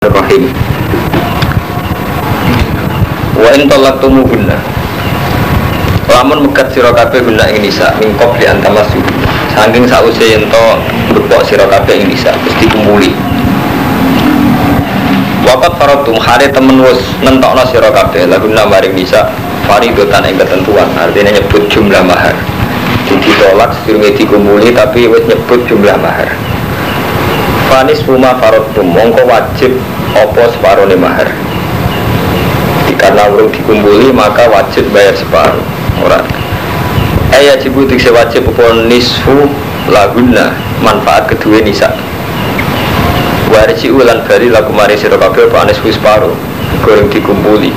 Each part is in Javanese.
Bismillahirrahmanirrahim. Wa in talaqtumuhunna, lamun megat sira kabeh guna ing nisa min qabli an tamassu, saking sause yen to mbekok sira kabeh ing nisa wis dikumpuli. Waqat faratum hare temen wis nentokno sira kabeh laguna maring nisa faridotan ing ketentuan, artinya nyebut jumlah mahar. Ditolak sedurunge dikumpuli tapi wis nyebut jumlah mahar. Fanis fuma faradtum, mongko wajib apa separone mahar. Karena urung dikumpuli maka wajib bayar separuh. Ora. Ayat jibu dikse wajib apa nisfu laguna manfaat kedua nisa. Warji ulan bari laku mari sira kabeh apa nisfu separuh goreng dikumpuli.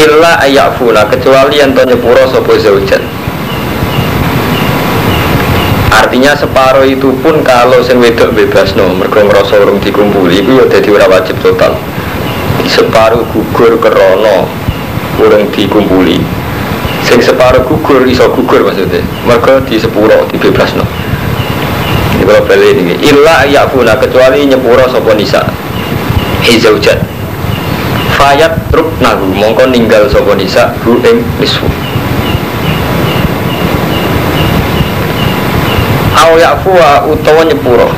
Illa ayafuna kecuali yen to nyepuro sapa zaujan. Artinya separuh itu pun kalau sing wedok bebasno mergo ngrasa urung dikumpuli iku ya dadi ora wajib total. Separuh gugur krana urung dikumpuli. Sing separuh gugur iso gugur maksudnya. Mergo di sepuro dibebasno. Iki kula bali niki. Illa yafuna kecuali nyepuro sapa nisa. Hizaujat. Fayat ruknahu mongko ninggal sapa nisa hu ing nisfu. Aw yafua utawa nyepuro.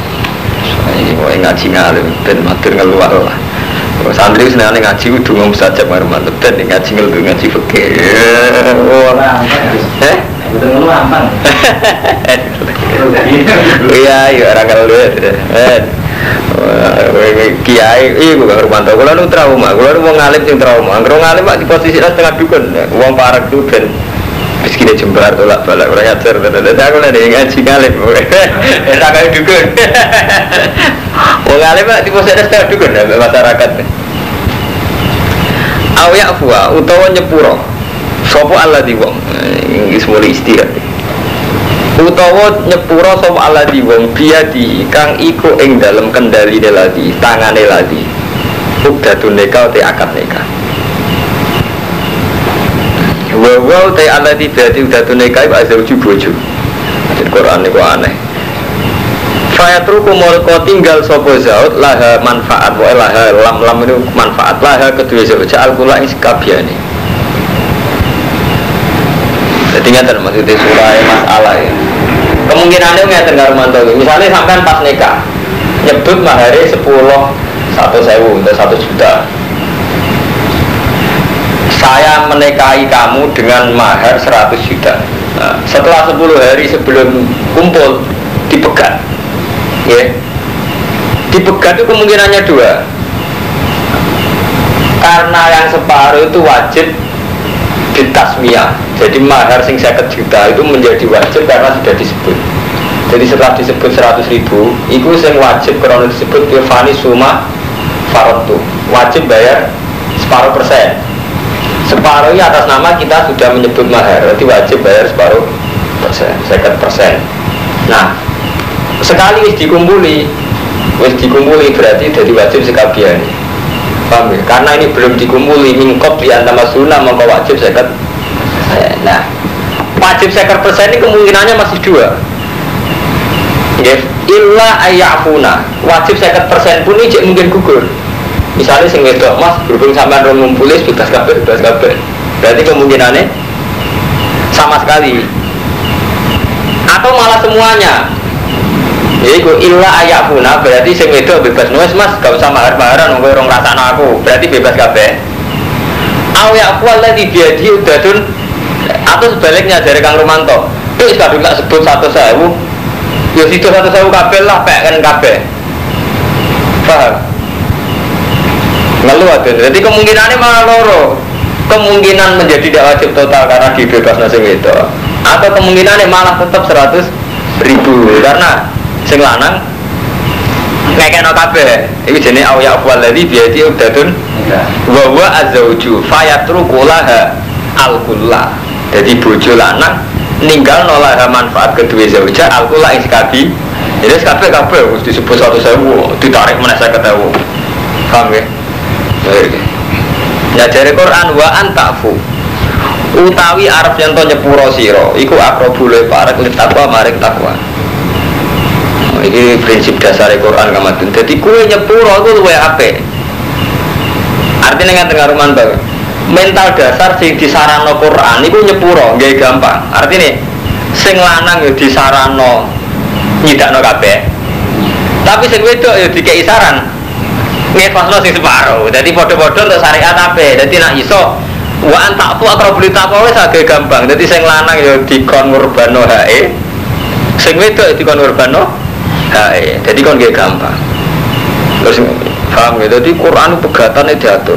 Iki kok ngaji ngalim ben matur ngeluar lah. Santri senengane ngaji kudu ngomong saja marmat ben ngaji ngelu ngaji fikih. Ora. Heh? Kudu ngelu ampang. Iya, iya ora ngelu. Kiai iku gak Romanto. Kula nu trauma, kula nu wong alim sing trauma. Angger wong alim Pak di posisi setengah dukun. Wong parek ku ben miskine jembar tolak balak ora ngajar. Dadi aku lek ngaji ngalim. Ora kaya dukun. Wong alim Pak di posisi setengah dukun ambek masyarakat. Aw ya'fua utawa nyepuro. Sapa alladzi wong wis mulai istirahat. Utawa nyepuro sapa alladzi wong biadi kang iku ing dalem kendhaline ladi, tangane ladi. Uqdatun nikah te akad nikah. Wa wa te alladzi biadi uqdatun nikah iku azauju bojo. Jadi Quran niku aneh. Fayatruku mongko tinggal sapa zaud laha manfaat wa laha lam-lam itu manfaat laha kedue zaud al-kula ing sekabiane. Jadi ngeten maksudnya surah masalah ya. Kemungkinannya ngeten karo mantu. Misalnya sampean pas nikah nyebut mahare 10 1.000 atau 1 juta. Saya menikahi kamu dengan mahar 100 juta. Nah, setelah 10 hari sebelum kumpul dipegat. Ya. Dipegat itu kemungkinannya dua. Karena yang separuh itu wajib ditasmiyah. Jadi mahar sing 50 juta itu menjadi wajib karena sudah disebut. Jadi setelah disebut 100 ribu, itu sing wajib karena disebut fani suma faradtu. Wajib bayar separuh persen. Separuhnya atas nama kita sudah menyebut mahar, berarti wajib bayar separuh persen, 50%. Nah, sekali wis dikumpuli berarti jadi wajib sekabiane. Paham ya? Karena ini belum dikumpuli mingkop di antara sunnah mongko wajib 50. Nah, wajib 50% ini kemungkinannya masih dua. Nggih, illa ayyafuna. Wajib 50% pun ini mungkin gugur. Misalnya sing wedok, Mas, berhubung sampean rong ngumpuli bebas kabeh, bebas kabeh. Berarti kemungkinannya sama sekali. Atau malah semuanya. Iku illa ayafuna berarti sing wedok bebas nuwes Mas, gak usah mahar-maharan wong kowe ora ngrasakno aku. Berarti bebas kabeh. Aw ya'fu alladzi biadi udatun atau sebaliknya dari Kang Romanto. Wis kadung tak sebut 100.000. Ya sido 100.000 kabeh lah peken kabeh. Paham? Ngeluh ada. Jadi kemungkinannya malah loro. Kemungkinan menjadi tidak wajib total karena dibebasno sing wedok. Atau kemungkinannya malah tetap 100.000 karena sing lanang ngekekno kabeh. Iki jenenge aw ya'fu alladzi biadi udatun wa huwa azzauju fayatruku laha al-kulla. Jadi bojo lanang ninggalno laha manfaat kedue zauja al-kulla ing sekabi. Jadi kabeh kabeh wis disebut 100.000 ditarik meneh 50.000. Paham ya? Ya jare Quran wa antafu utawi arep yen to nyepuro sira iku aqrabu le parek takwa maring takwa. Ini prinsip dasar Quran kamadun. Jadi kue nyepuro itu luwih apik. Artinya ngaten karo mantu. Mental dasar sing disarano Quran iku nyepuro, nggih gampang. Artine sing lanang ya disarano nyidakno kabeh. Tapi sing wedok ya dikeki saran ngefasno sing separo. Dadi padha-padha untuk syariat apik. Dadi nek iso wa antakfu aqrabul taqwa wis agak gampang. Dadi sing lanang ya dikon ngurbano hae. Sing wedok ya dikon ngurbano hae. Dadi kon nggih gampang. Terus paham ya? Dadi Quran pegatane diatur.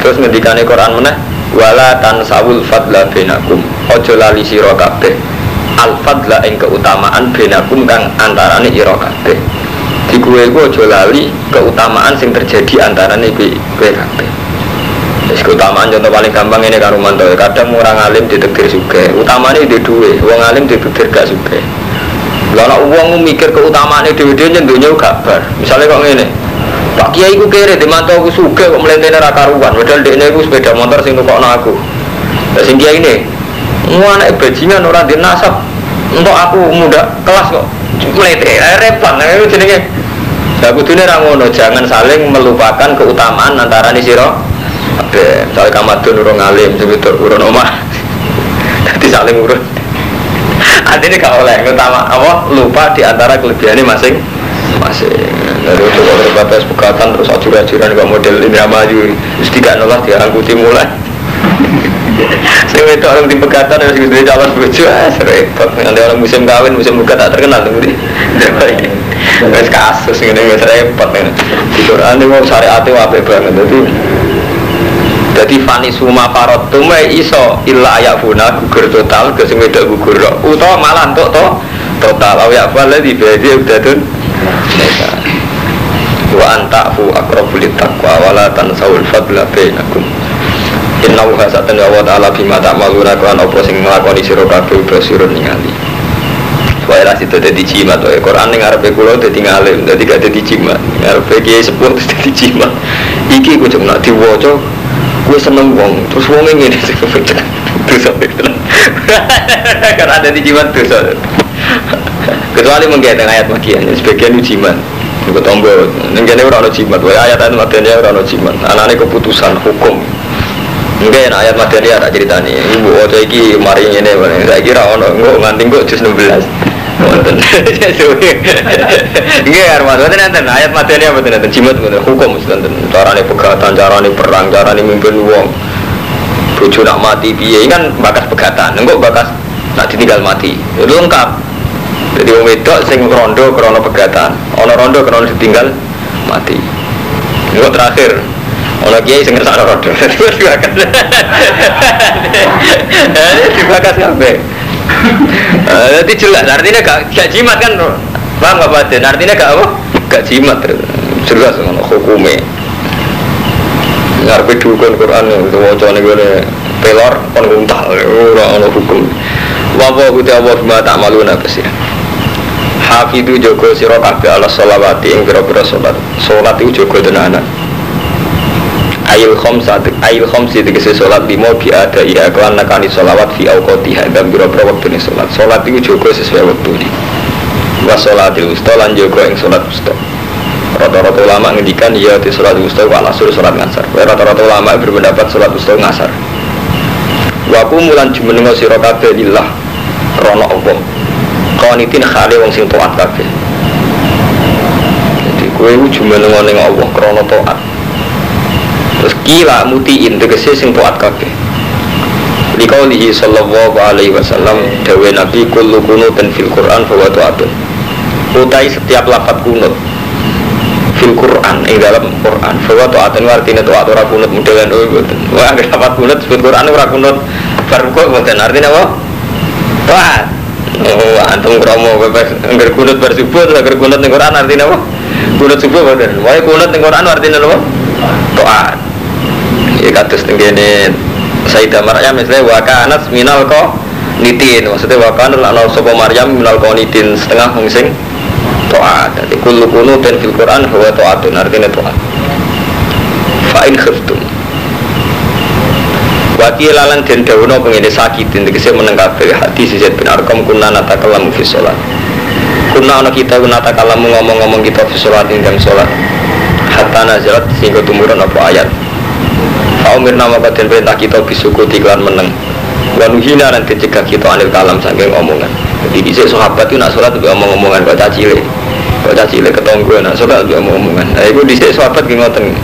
Terus ngendikane Quran meneh wala tansawul fadla bainakum. Aja lali sira kabeh. Al fadla ing keutamaan bainakum kang antarane ira kabeh. Di kowe iku aja lali keutamaan sing terjadi antarane kowe kabeh. Wis keutamaan contoh paling gampang ini karo mantu. Kadang orang alim ditakdir sugih, utamane duwe dhuwit, wong alim ditakdir gak sugih. Lah nek wong mikir keutamaane dhewe-dhewe nyen donya gak bar. Misale kok ngene. Pak Kiai ku kere dimantau aku sugih kok mlentene ra karuan, padahal dekne iku sepeda motor sing nukokno aku. Lah sing kiai ini, anake bajingan ora ndek nasab. Entuk aku muda kelas kok mlete, repot nek iku jenenge. Lah kudune ra ngono, jangan saling melupakan keutamaan antarane sira. Kabeh, misale kamadun urung alim, sing wedok urun omah. Dadi saling urun. Artinya gak oleh utama apa lupa di antara kelebihane masing masing. Dari itu kalau terbatas pegatan terus ajur-ajuran kok model Indramayu terus tidak nolak diangkuti mulai. Saya itu orang di pegatan harus gitu calon bojo, repot. Nanti orang musim kawin, musim buka tak terkenal tuh di. Wes kasus ngene wis repot. Di Quran itu mau syariate apik banget. Dadi fani suma parotum iso illa ayafuna gugur total ke sing wedok gugur utawa malah entuk to total aw ya fal di bedi udatun. Wa anta'fu aqrabu littaqwa wa la tansawul fadla bainakum. Inna wa hasatan wa ta'ala bima ta'maluna kan apa sing nglakoni sira kabeh basirun ningali. Wae ra sida dadi jimat wae Quran ning ngarepe kula dadi ngalim, dadi gak dadi jimat. Ngarepe kiai sepuh dadi jimat. Iki ku cuma diwaca kowe seneng wong, terus wong ngene dosa. Karena dadi jimat dosa. Kecuali mengke teng ayat makian, sebagian jimat. Iku tombo, ning kene ora ono jimat, wae ayat-ayat madaniyah ora ono jimat. Anane keputusan hukum. Mungkin ayat madaniyah tak critani. Ibu waca iki mari ngene, saiki ora ono, engko nganti engko juz 16. Wonten. Nggih, arep wonten enten ayat madaniyah mboten enten jimat mboten hukum mesti enten. Carane pegatan, carane perang, carane mimpin wong. Bojo nak mati piye, kan bakas pegatan. Engko bakas nak ditinggal mati. Itu lengkap. Jadi wong wedok sing rondo krana pegatan, ana rondo krana ditinggal mati. Engko terakhir ana kiai sing ngersakno rondo. Dibakas. Dibakas kabeh. Jadi jelas artinya gak jimat kan. Paham gak Pak Den? Artinya gak apa? Gak jimat. Jelas ngono hukume. Ngarepe dukun Quran wacane ngene pelor kon nguntal ora ono hukum. Wa wa wa ma ta'maluna basir. Hafidu jogo sira kabeh ala sholawati ing pira-pira salat. Salat iku jogo tenanan. Ayil khamsa ayil khamsi tegese salat lima bi ada ya kelan nekani sholawat fi awqatiha dan pira-pira wektune salat. Salat iku jogo sesuai wektune. Wa sholatil wusta lan jogo ing salat wusta. Rata-rata ulama ngendikan ya di salat wusta wa asur salat ngasar. Rata-rata ulama berpendapat salat wusta ngasar. Wa kumulan jumenenga sira kabeh lillah krana Allah. Qanitin khale wong sing taat kabeh. Jadi kowe iku jumenenga ning Allah krana taat. Terus kila mutiin tegese sing taat kabeh. Liqaulihi sallallahu alaihi wasallam dawe Nabi kullu kunutin fil Quran fa huwa ta'atun. Utai setiap lafaz kunut fil Quran ing dalam Quran fa huwa ta'atun artine taat ora kunut modelan mboten. Wah lafaz kunut sebut Quran ora kunut bar kok mboten artine apa? Taat. Oh antum kromo angger kunut bar subuh terus angger kunut ning Quran artine apa? Kunut subuh mboten. Wae kunut ning Quran artine apa? Taat. Ya kados teng kene Sayyidah Maryam misalnya wa kanat minal qanitin, maksudnya wa kanat ana sapa Maryam minal qanitin setengah wong sing taat. Dadi kullu kunutin fil Quran huwa ta'atun artine taat. Fa in khiftum wa qila lan den dawuhna pengene sakitin tegese meneng kabeh hadis Zaid bin Arqam kunna natakallamu fi shalat. Kuna ana kita guna takalamu ngomong-ngomong kita fi sholat ing dalam sholat. Hatta nazalat sehingga tumurun apa ayat. Fa umirna maka den perintah kita bisukuti kelan meneng. Wa nuhina lan dicegah kita anil kalam saking omongan. Jadi dhisik sahabat itu nak sholat lebih omong-omongan kok cah cilik. Kok cah cilik ketonggo nak sholat lebih omong-omongan. Nah iku dhisik sahabat ki ngoten.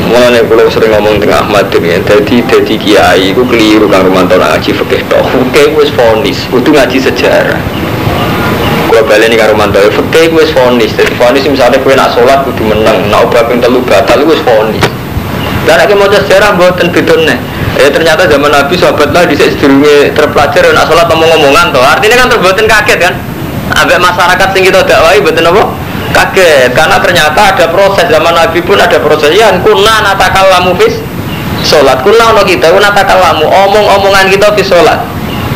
Mulane kula sering ngomong teng Ahmad ya, dadi kiai iku keliru kang Romanto nak ngaji fikih tok. Fikih wis vonis, kudu ngaji sejarah. Kula baleni karo Romanto, fikih wis vonis. Dadi vonis misale kowe nak salat kudu meneng, nak obah ping 3 batal wis vonis. Lah nek maca sejarah mboten bedone. Ya ternyata zaman Nabi sahabat lah dhisik sedurunge terpelajar nak salat omong-omongan to. Artinya kan terboten kaget kan? Ambek masyarakat sing kita dakwahi mboten apa? Kaget karena ternyata ada proses zaman Nabi pun ada proses yang kunna natakallamu fis sholat kunna ono kita natakallamu omong-omongan kita fis sholat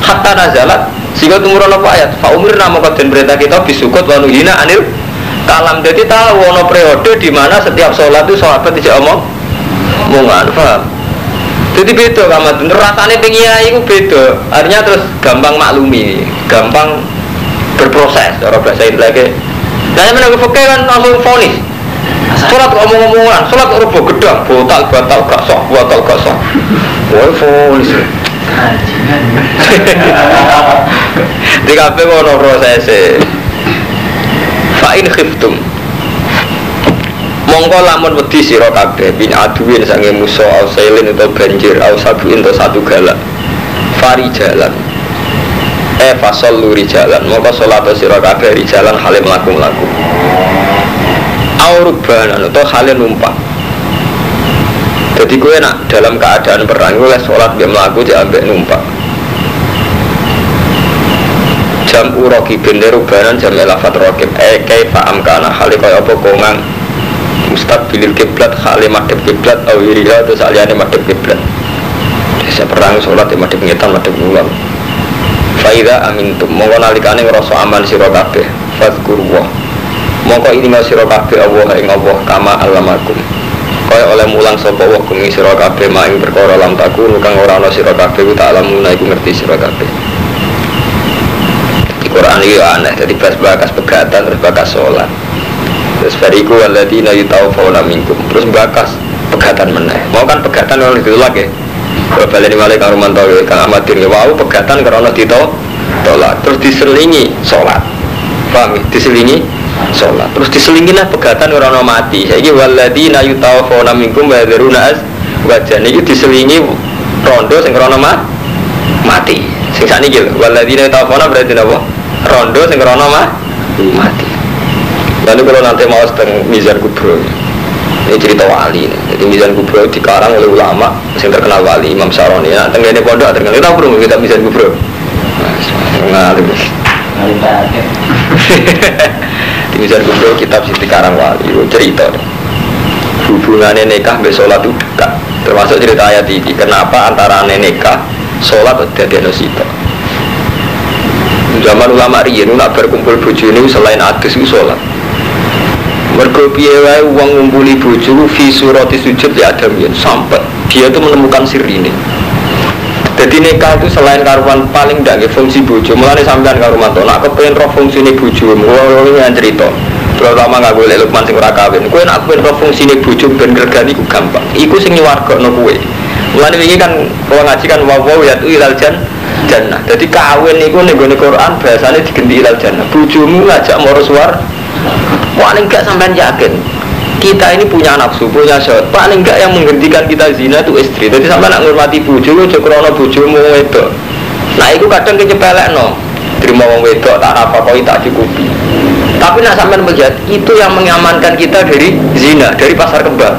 hatta nazalat sehingga tumurun apa ayat fa umirna maka den perintah kita bisukut wa nuhina anil kalam. Jadi tahu ono periode di mana setiap sholat itu sahabat tidak omong-omongan, paham? Jadi beda kamat rasane ping kiai iku beda, artinya terus gampang maklumi, gampang berproses cara bahasa inteleke. Nah, menunggu fikih kan langsung vonis. Sholat omong-omongan, sholat roboh gedang, batal batal gak sah, batal gak sah. Wah, vonis. Di kafe ono prosese. Fa in khiftum. Mongko lamun wedi sira kabeh bin aduwin sange musa au sailin utawa banjir au sabuin utawa satu galak. Fari jalan. Fasallu rijalan mongko salat sira kabeh rijalan hale mlaku-mlaku. Aurbanan utawa hale numpak. Dadi kowe nak dalam keadaan perang kowe oleh salat mbek mlaku jek ambek numpak. Jam uraqibin rubanan jam lafat raqib kaifa amkana hale kaya apa kongang mustaqbilil kiblat hale madhep kiblat au iriha atau saliyane madhep kiblat. Desa perang salat madhep ngetan madhep ngulon. Faida amintum mongko nalikane ngrasa aman sira kabeh fadhkurullah mongko ilinga sira kabeh Allah ing Allah kama allamakum kaya oleh mulang sapa wa kum sira kabeh maing perkara lam takun kang ora ana sira kabeh ku tak alamuna iku ngerti sira kabeh. Di Quran iki aneh dadi bakas pegatan terus bakas salat terus bariku alladzina yutawaffawna minkum terus bakas pegatan meneh mau kan pegatan oleh ditolak ya. Kalau baleni malih kang Romanto kang Ahmad Dir wau pegatan karena ditolak terus diselingi salat. Paham ya? Diselingi salat. Terus diselingi lah pegatan ora ono mati. Saiki walladzina yutawaffawna minkum wa yadhuruna azwajan iki diselingi rondo sing krana mati. Sing sakniki lho walladzina yutawaffawna berarti napa? Rondo sing krana mati. Lalu kalau nanti mau teng Mizan Kubro. Ini cerita wali. Jadi Mizan Kubro dikarang oleh ulama yang terkenal wali Imam Saroni. Nah, tenggene pondok terkenal. Kita perlu kita Mizan Kubro. Ngalim. Di Mizan Kubro kitab sing dikarang wali itu cerita. Hubungannya nikah mbek salat itu dekat. Termasuk cerita ayat ini. Kenapa antara nikah salat dadekno sitok. Zaman ulama riyen nak berkumpul bojone selain adus iku salat. Mergo piye wae wong ngumpuli bojo fi surati sujud ya Adam yen sampai dia itu menemukan sirine. Jadi nikah itu selain karuan paling ndak nggih fungsi bojo. Mulane sampean karo mantu nak kepengin roh fungsine bojo, mulo yang cerita. Terutama nggak golek Lukman sing ora kawin. Kowe nak kepengin roh fungsine bojo ben regani iku gampang. Iku sing nyuwargakno kowe. Mulane wingi kan kula ngaji kan wa wa ya ilal jannah. Dadi kawin niku ning gone Quran bahasane digenti ilal jannah. Bojomu ngajak moro suwar. Paling enggak sampean yakin kita ini punya nafsu, punya syahwat. Paling enggak yang menghentikan kita zina itu istri. Jadi sampean nak ngurmati bojo aja krana bojomu wedok. Nah iku kadang kenyepelekno. Terima wong wedok tak nafakoi tak cukupi. Tapi nak sampean melihat itu yang mengamankan kita dari zina, dari pasar kembang.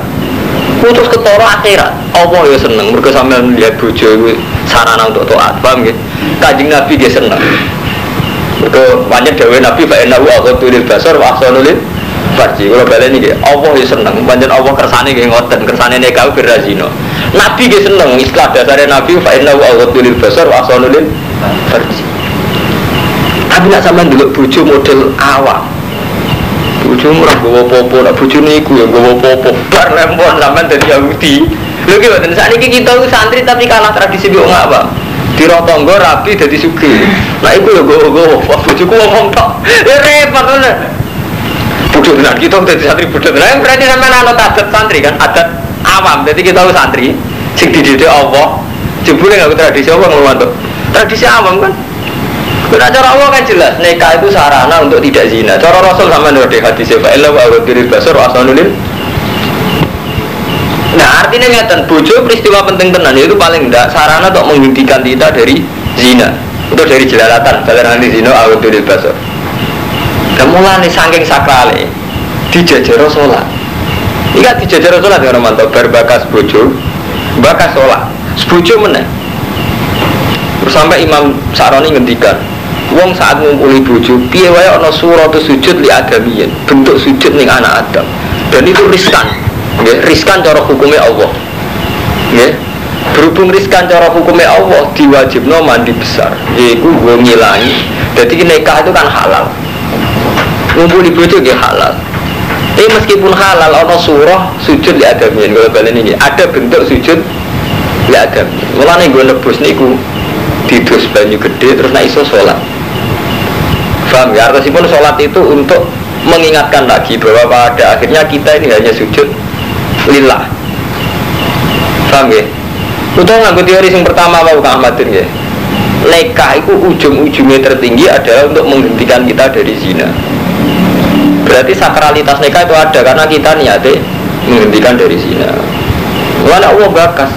Putus ketara akhirat. Allah ya seneng mergo sampean melihat bojo iku sarana untuk taat, paham nggih? Kanjeng Nabi nggih seneng. Mergo pancen dawuhe Nabi fa innahu aghaddu lil basar wa ahsanu lil farji. Kula baleni nggih, Allah ya seneng, pancen Allah kersane nggih ngoten, kersane nikah ben ra zina. Nabi nggih seneng, istilah dasare Nabi fa innahu aghaddu lil basar wa ahsanu lil farji. Tapi nek sampean ndelok bojo model awak. Bojomu ora nggawa apa-apa, nek bojone iku ya nggawa apa-apa. Bar lempon sampean dadi Yahudi. Lho ki mboten sakniki kita iku santri tapi kalah tradisi wong awak. Dira tangga rabi dadi sugih. Lah iku ya gowo-gowo, bojoku ngomong tok. Ya repot tenan. Bodoh tenan kita dadi santri bodoh tenan. Berarti sampean anut adat santri kan, adat awam. Jadi kita santri sing dididik Allah, jebule nganggo tradisi apa ngono to. Tradisi awam kan. Nah, cara Allah kan jelas, nikah itu sarana untuk tidak zina. Cara Rasul sama nurut hadis fa illa wa ghadril basar wa asanulil. Nah, artinya ngeten, bojo peristiwa penting tenan itu paling ndak sarana untuk menghentikan kita dari zina. Itu dari jelalatan, jalan zina ghadril basar. Dan mulane saking sakrale dijejero salat. Iki dijejero salat ya Romanto, bar bakas bojo, bakas salat. Bojo meneh. Terus sampai Imam Sa'roni ngendikan, wong saat ngumpuli bojo, piye wae ana suratu sujud li adamiyyin, bentuk sujud ning anak Adam. Dan itu riskan. Nggih, riskan cara hukumnya Allah. Nggih. Berhubung riskan cara hukumnya Allah diwajibno mandi besar, yaiku nggo ngilangi. Dadi nikah itu kan halal. Ngumpuli bojo nggih halal. Tapi meskipun halal ana surah sujud li adamiyyin, kalau balen ini ada bentuk sujud li adamiyyin. Mulane nggo nebus niku didus banyu gede terus nak iso sholat. Paham ya? Artinya sholat itu untuk mengingatkan lagi bahwa pada akhirnya kita ini hanya sujud lillah. Paham ya? Untuk nganggo teori yang pertama mau Kang Ahmadin ya. Lekah itu ujung-ujungnya tertinggi adalah untuk menghentikan kita dari zina. Berarti sakralitas nikah itu ada karena kita niatnya menghentikan dari zina. Wala Allah bakas.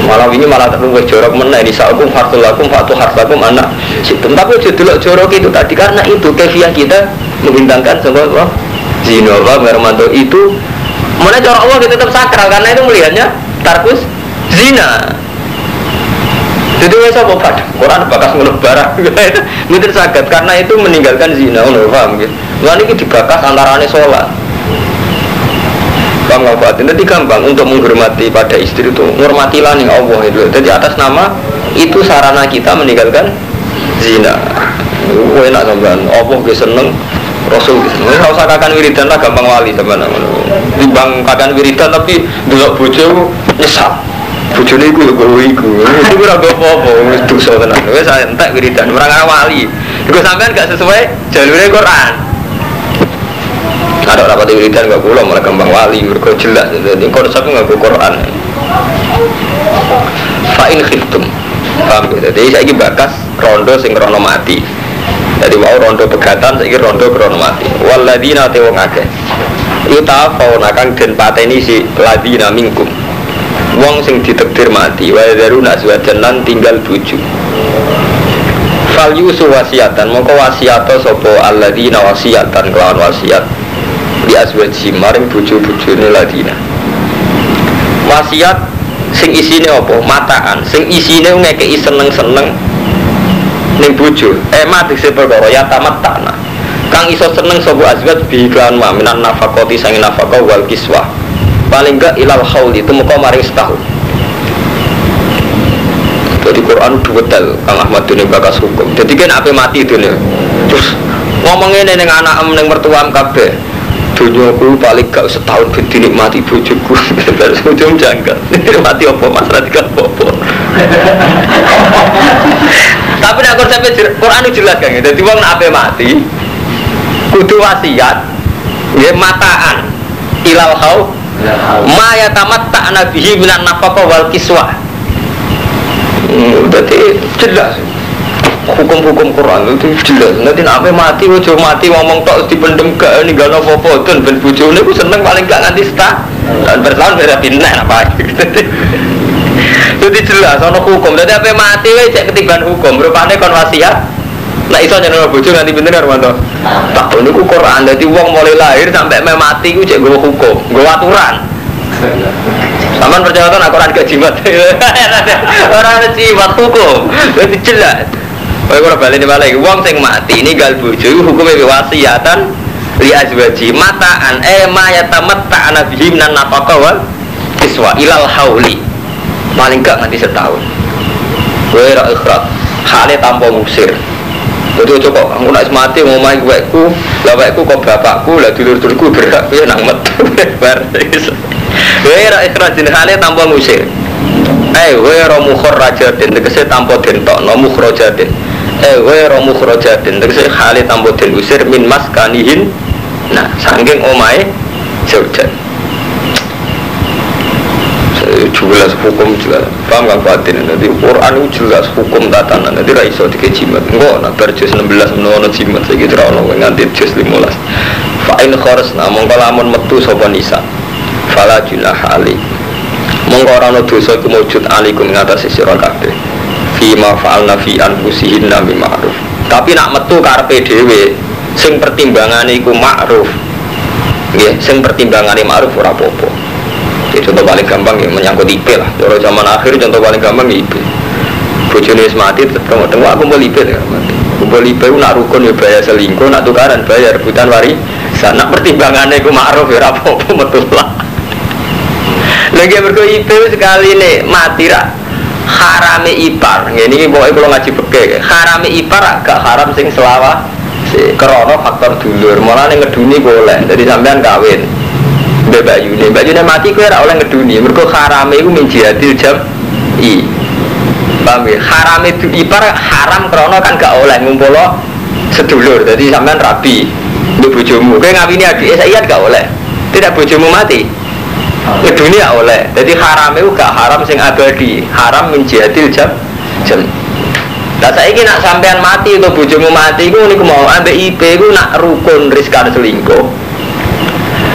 Malah ini malah terlalu jorok meneh nisaukum hartulakum fatu hartakum anak situm. Tapi aja delok jorok itu tadi karena itu kefiah kita menghindangkan semua zina wa mermanto itu. Mana cara Allah kita tetap sakral karena itu melihatnya tarkus zina. Jadi wis apa padha Quran bakas ngono barang. Mboten saged karena itu meninggalkan zina ngono paham nggih. Lan iki dibakas antarane salat. Bang Batin itu gampang untuk menghormati pada istri itu, menghormatilah nih Allah itu. Jadi atas nama itu sarana kita meninggalkan zina. Enak sampean, Allah ge seneng, Rasul ge seneng. Ora usah kakan wiridan lah gampang wali sampean ngono. Timbang kakan wiridan tapi delok bojo nyesal. Bojone iku lho kowe iku. Iku ora apa-apa, wis dosa tenan. Wis entek wiridan, ora wali. Iku sampean gak sesuai jalure Quran. Ada rapat wiridan gak kula malah gampang wali mergo jelas dadi konsep nganggo Quran. Fa in khiftum. Paham ya? Dadi saiki bakas rondo sing krono mati. Dadi wau rondo pegatan saiki rondo krono mati. Waladina te wong akeh. Yutafauna kang den pateni si ladina minkum. Wong sing ditakdir mati wa yaruna azwajan lan tinggal bojo. Fal yusu wasiatan mongko wasiata sapa alladina wasiatan kelawan wasiat di azwaji maring bojo-bojone ladina. Wasiat sing isine apa? Mataan, sing isine ngekeki seneng-seneng ning bojo. Mati se perkara ya tamat tanah. Kang iso seneng sapa azwaj bi iklan ma minan nafaqati sange nafaqah wal kiswah. Paling enggak ilal haul itu muka maring setahun. Jadi Quran detail Kang Ahmad dene bakas hukum. Jadi kan ape mati dene. Terus ngomong ngene ning anakem ning mertuam kabeh. Dunyaku paling gak setahun ben dinikmati bojoku. Terus ujung janggal. Mati apa Mas ra dikal apa. Tapi nek konsep Quran jelas kan. Dadi wong nek ape mati kudu wasiat nggih mataan ilal hau ma yatamatta'na bihi minan nafaqah wal kiswah. Berarti jelas hukum-hukum Quran itu jelas. Nanti nek mati ojo mati ngomong tok dipendem gak ninggalno apa-apa den ben bojone ku seneng paling gak nganti setahun. Dan bertahun beda pindah apa. Jadi jelas ana hukum. Dadi ape mati wae cek ketiban hukum. Rupane kon wasiat nek iso nyenengno bojo nganti pinten Armanto. Tak niku Quran. Dadi wong mulai lahir sampai meh mati ku cek nggawa hukum, nggawa aturan. Taman percaya kan Quran gak jimat. Ora ana jimat hukum. Dadi jelas. Kowe ora baleni balik. Wong sing mati ninggal bojo iku hukume wasiatan li azwaji mataan ma yatamatta'na bihi minan nafaqah wal kiswa ilal hauli. Paling gak nganti setahun. Kowe ora ikhrat, hale tanpa ngusir. Jadi ojo kok aku nek mati ngomahi wekku, lah wekku kok bapakku, lah dulur-dulurku berhak kowe nang metu bar. Kowe ora ikhrat jeneng hale tanpa ngusir. Ghairu mukharrajatin tegese tanpa den tokno mukhrajatin. Ghairu mukhrajatin tegese hale tanpa den usir min maskanihin. Nah, saking omahe zaujat. Jelas hukum jelas. Paham kan batin? Nanti Quran itu jelas hukum tatanan. Nanti ra iso dike jimat. Engko nek bar juz 16 menawa jimat saiki ora ono nganti juz 15. Fa in kharasna mongko lamun metu sapa nisa. Fala junaha alaikum. Mongko ora ono dosa iku mujud alaikum ngatasi sira kabeh. Fi ma fa'alna fi anfusihinna bi ma'ruf. Tapi nak metu karepe dhewe sing pertimbangane iku ma'ruf. Nggih, sing pertimbangane ma'ruf ora apa-apa. Ya, contoh paling gampang ya menyangkut IP lah. Cara zaman akhir contoh paling gampang ya IP. Bojone wis mati tetep tengok aku kumpul IP ya mati. Kumpul IP ku nak rukun ya bayar selingkuh, nak tukaran bayar rebutan warisan. Nak pertimbangane iku ma'ruf ya ora apa-apa metu lah. Lha mergo IP sekali nek mati ra harame ipar. Ngene iki pokoke kula ngaji fikih. Harame ipar agak haram sing selawah krana faktor dulur. Mulane ngeduni boleh. Jadi sampean kawin mbek bayune, bayune mati kowe ora oleh ngeduni. Mergo harame iku min jihadil jam'i. Paham ya? Harame ipar haram krana kan gak oleh ngumpul sedulur. Dadi sampean rabi mbek bojomu. Kowe ngawini adike saiki gak oleh. Tidak bojomu mati. Ngeduni gak oleh. Dadi harame iku gak haram sing abadi, haram min jihadil jam. Lah saiki nak sampean mati atau bojomu mati iku niku mau ambek IP iku nak rukun riskan selingkuh.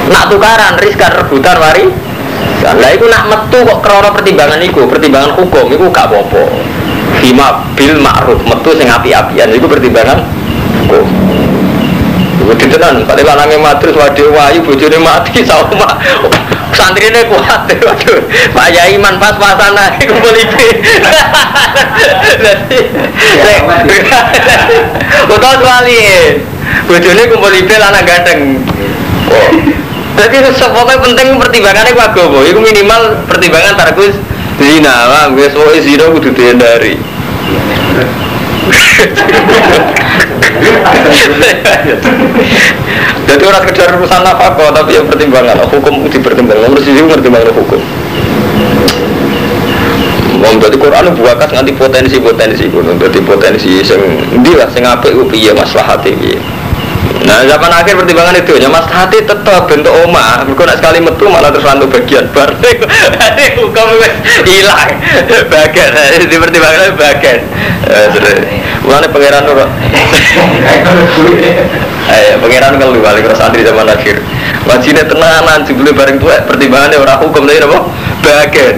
Nak tukaran riskan rebutan wari. Lah iku nak metu kok krana pertimbangan iku, pertimbangan hukum iku gak apa-apa. Fima bil ma'ruf, metu sing api-apian iku pertimbangan hukum. Iku ditenan, padahal lanange mati terus wade wayu bojone mati sama santrine kuat. Waduh, Pak Yai man pas-pasan ae kumpul iki. Dadi utawa wali bojone kumpul iki lanang ganteng. Oh. Jadi pokoknya penting pertimbangannya ku agama. Iku minimal pertimbangan tarkus zina, paham? Wis pokoke zina kudu dihindari. Jadi orang sekedar urusan nafkah, tapi yang pertimbangan hukum dipertimbangkan. Nomor siji pertimbangan hukum. Wong dadi Quran buakas nganti potensi-potensi ngono. Dadi potensi sing endi lah sing apik ku piye maslahate piye. Nah, zaman akhir pertimbangan itu, ya maslahate tetep bentuk omah. Mergo nek sekali metu malah terus lantuk bagian bar. Hukum wis ilang. Bagian di pertimbangan bagian. Mulane pangeran ora. Pangeran kalau balik terus santri zaman akhir. Wajine tenanan jebule bareng tuwek pertimbangane ora hukum tapi napa? Bagian.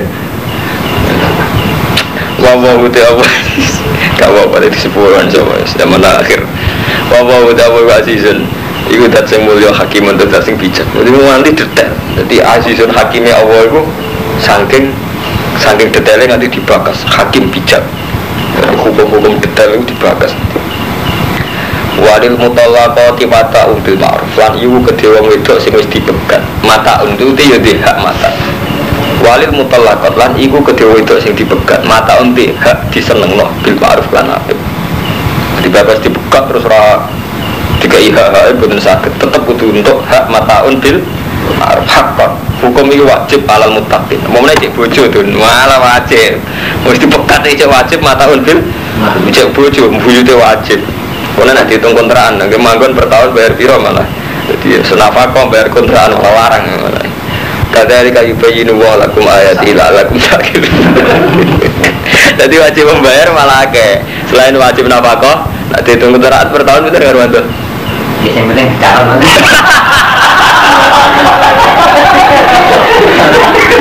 Wa wa ta apa. Gak apa-apa di sepuhan sama zaman akhir. Wa wa ta wa azizun. Iku dat sing mulya hakim dat sing bijak. Jadi nganti detail. Dadi azizun hakime Allah iku saking detailnya nganti dibakas hakim bijak. Hukum-hukum detail itu dibakas. Walil mutallaqati mata'un bil ma'ruf. Lan iku kedhe wong wedok sing wis dipegat. Mata'un itu ya di hak mata. Walil mutallaqat lan iku kedhe wedok sing dipegat. Mata'un di hak disenengno bil ma'ruf lan apik. Dibabas dipegat terus ora dikai hak-hake boten saged. Tetep kudu untuk hak mata'un bil ma'ruf hakon. Hukum iki wajib alal muttaqin. Momene cek bojo to, malah wajib. Wis dipegat cek wajib mata'un bil cek bojo buyute wajib. Karena nanti hitung kontrakan, nanti manggon per tahun bayar piro malah. Jadi senafako bayar kontrakan malah larang malah. Kadzalika yubayyinu wa lakum ayati la'allakum ta'qilun. Jadi wajib membayar malah akeh. Selain wajib nafkah, nanti hitung kontrakan per tahun itu karo mantu. Ya sing penting calon.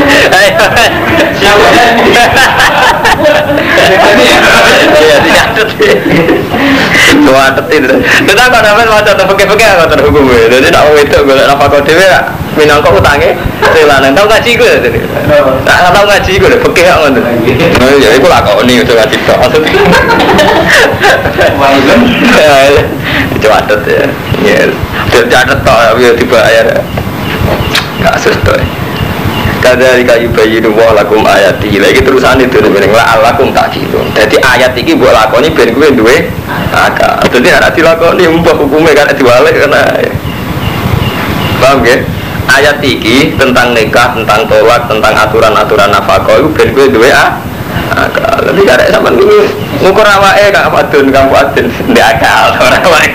Iya, dicatet. Dicatet. Tetap kok sampean maca fikih-fikih kok terhukum. Dadi nek wong wedok golek nafkah dhewe ra minangka utange sing lanang. Tau ngaji iku ya dadi. Tak tau ngaji iku lho fikih kok ngono. Oh ya iku lakoni ojo ngaji tok. Maksudnya. Dicatet ya. Ya, dicatet tok ya dibayar. Kasus tok. Kadzalika yubayyinu wa lakum ayati. Lha iki terusane dene la'allakum ta'qilun. Dadi ayat iki mbok lakoni ben kowe duwe akal. Dadi nek dilakoni mbok hukume kan diwalek kena. Paham nggih? Ayat iki tentang nikah, tentang tolak, tentang aturan-aturan nafkah iku ben kowe duwe akal. Dadi karek sampean wingi ngukur awake Kang Fadun, Kang Fadun ndek akal ora awake.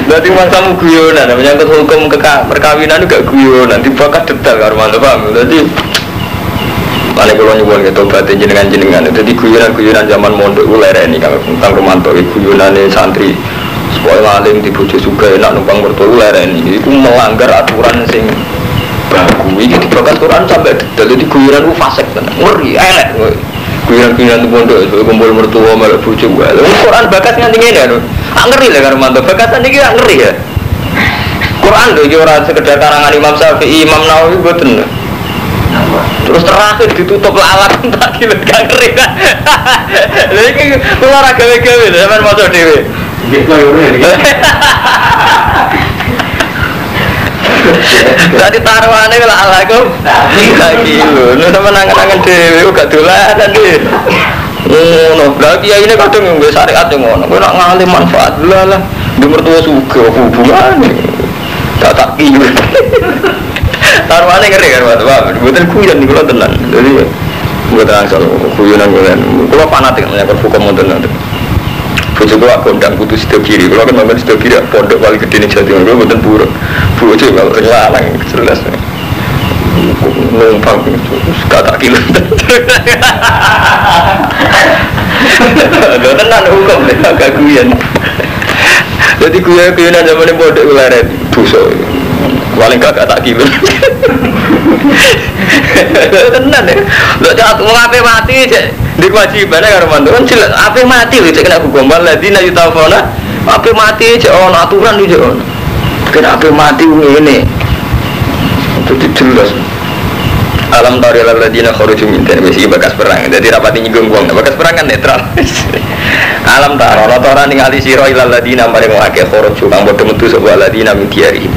Dadi mangsamu guyonan menyangkut hukum perkawinan juga guyonan dibakas detail karo mantu paham. Dadi mane kula nyuwun ke tobat jenengan-jenengan. Dadi guyonan-guyonan zaman mondok ku lereni Kang Kang Romanto iki guyonane santri. Supaya maling di bojo sugih enak numpang mertua lereni. Iku melanggar aturan sing baku. Iki dibakas Quran sampai detail. Dadi guyonan ku fasik tenan. Ngeri elek. Guyonan-guyonan pondok kumpul mertua melok bojo wae. Quran bakas nganti ngene lho. Ah ngeri lho karo mantu. Bakasan iki gak ngeri ya. Quran lho iki ora sekedar karangan Imam Syafi'i, Imam Nawawi mboten. Terus terakhir ditutup alat tak kira gak ngeri. Lha iki kula ora gawe-gawe lho sampean maca dhewe. Nggih koyo ngene. Dadi taruhane lha alaku lagi lho. Lha sampean angen-angen dhewe gak dolanan dhewe. Ngono. Lah kiai ini kadang nggawe syariat yo ngono. Kowe nek ngalim manfaat lah lah di mertua sugih hubungane. Tak tak kiyu. Taruhane ngeri kan Pak. Mboten guyon niku lho tenan. Dadi mboten angsal guyonan kula. Kula fanatik menyangkut hukum mboten nanti. Bojo kula kondang putus sedo kiri. Kula kan sampean sedo kiri pondok paling gedhe ning Jawa Timur kula mboten buruk. Bojo kalau lanang jelas. Numpang gak tak kilo. Lho tenan hukum gak guyon. Dadi guyon-guyonan zamane pondok leren dosa. Paling gak tak kilo. Tenan ya. Lho cak wong ape mati cek di kewajibane karo mantu kan jelas ape mati lho cek kena hukum waladina yutafona ape mati cek ono aturan cek ono. Kena ape mati ngene. Itu jelas. Alam tari alladziina kharaju min diyarihim wis iki bakas perang. Dadi rapati nyinggung wong, bakas perang kan netral. Alam tara ora ningali sira ilal ladzina maring wong akeh kharaju kang padha metu sapa alladziina min diyarihim.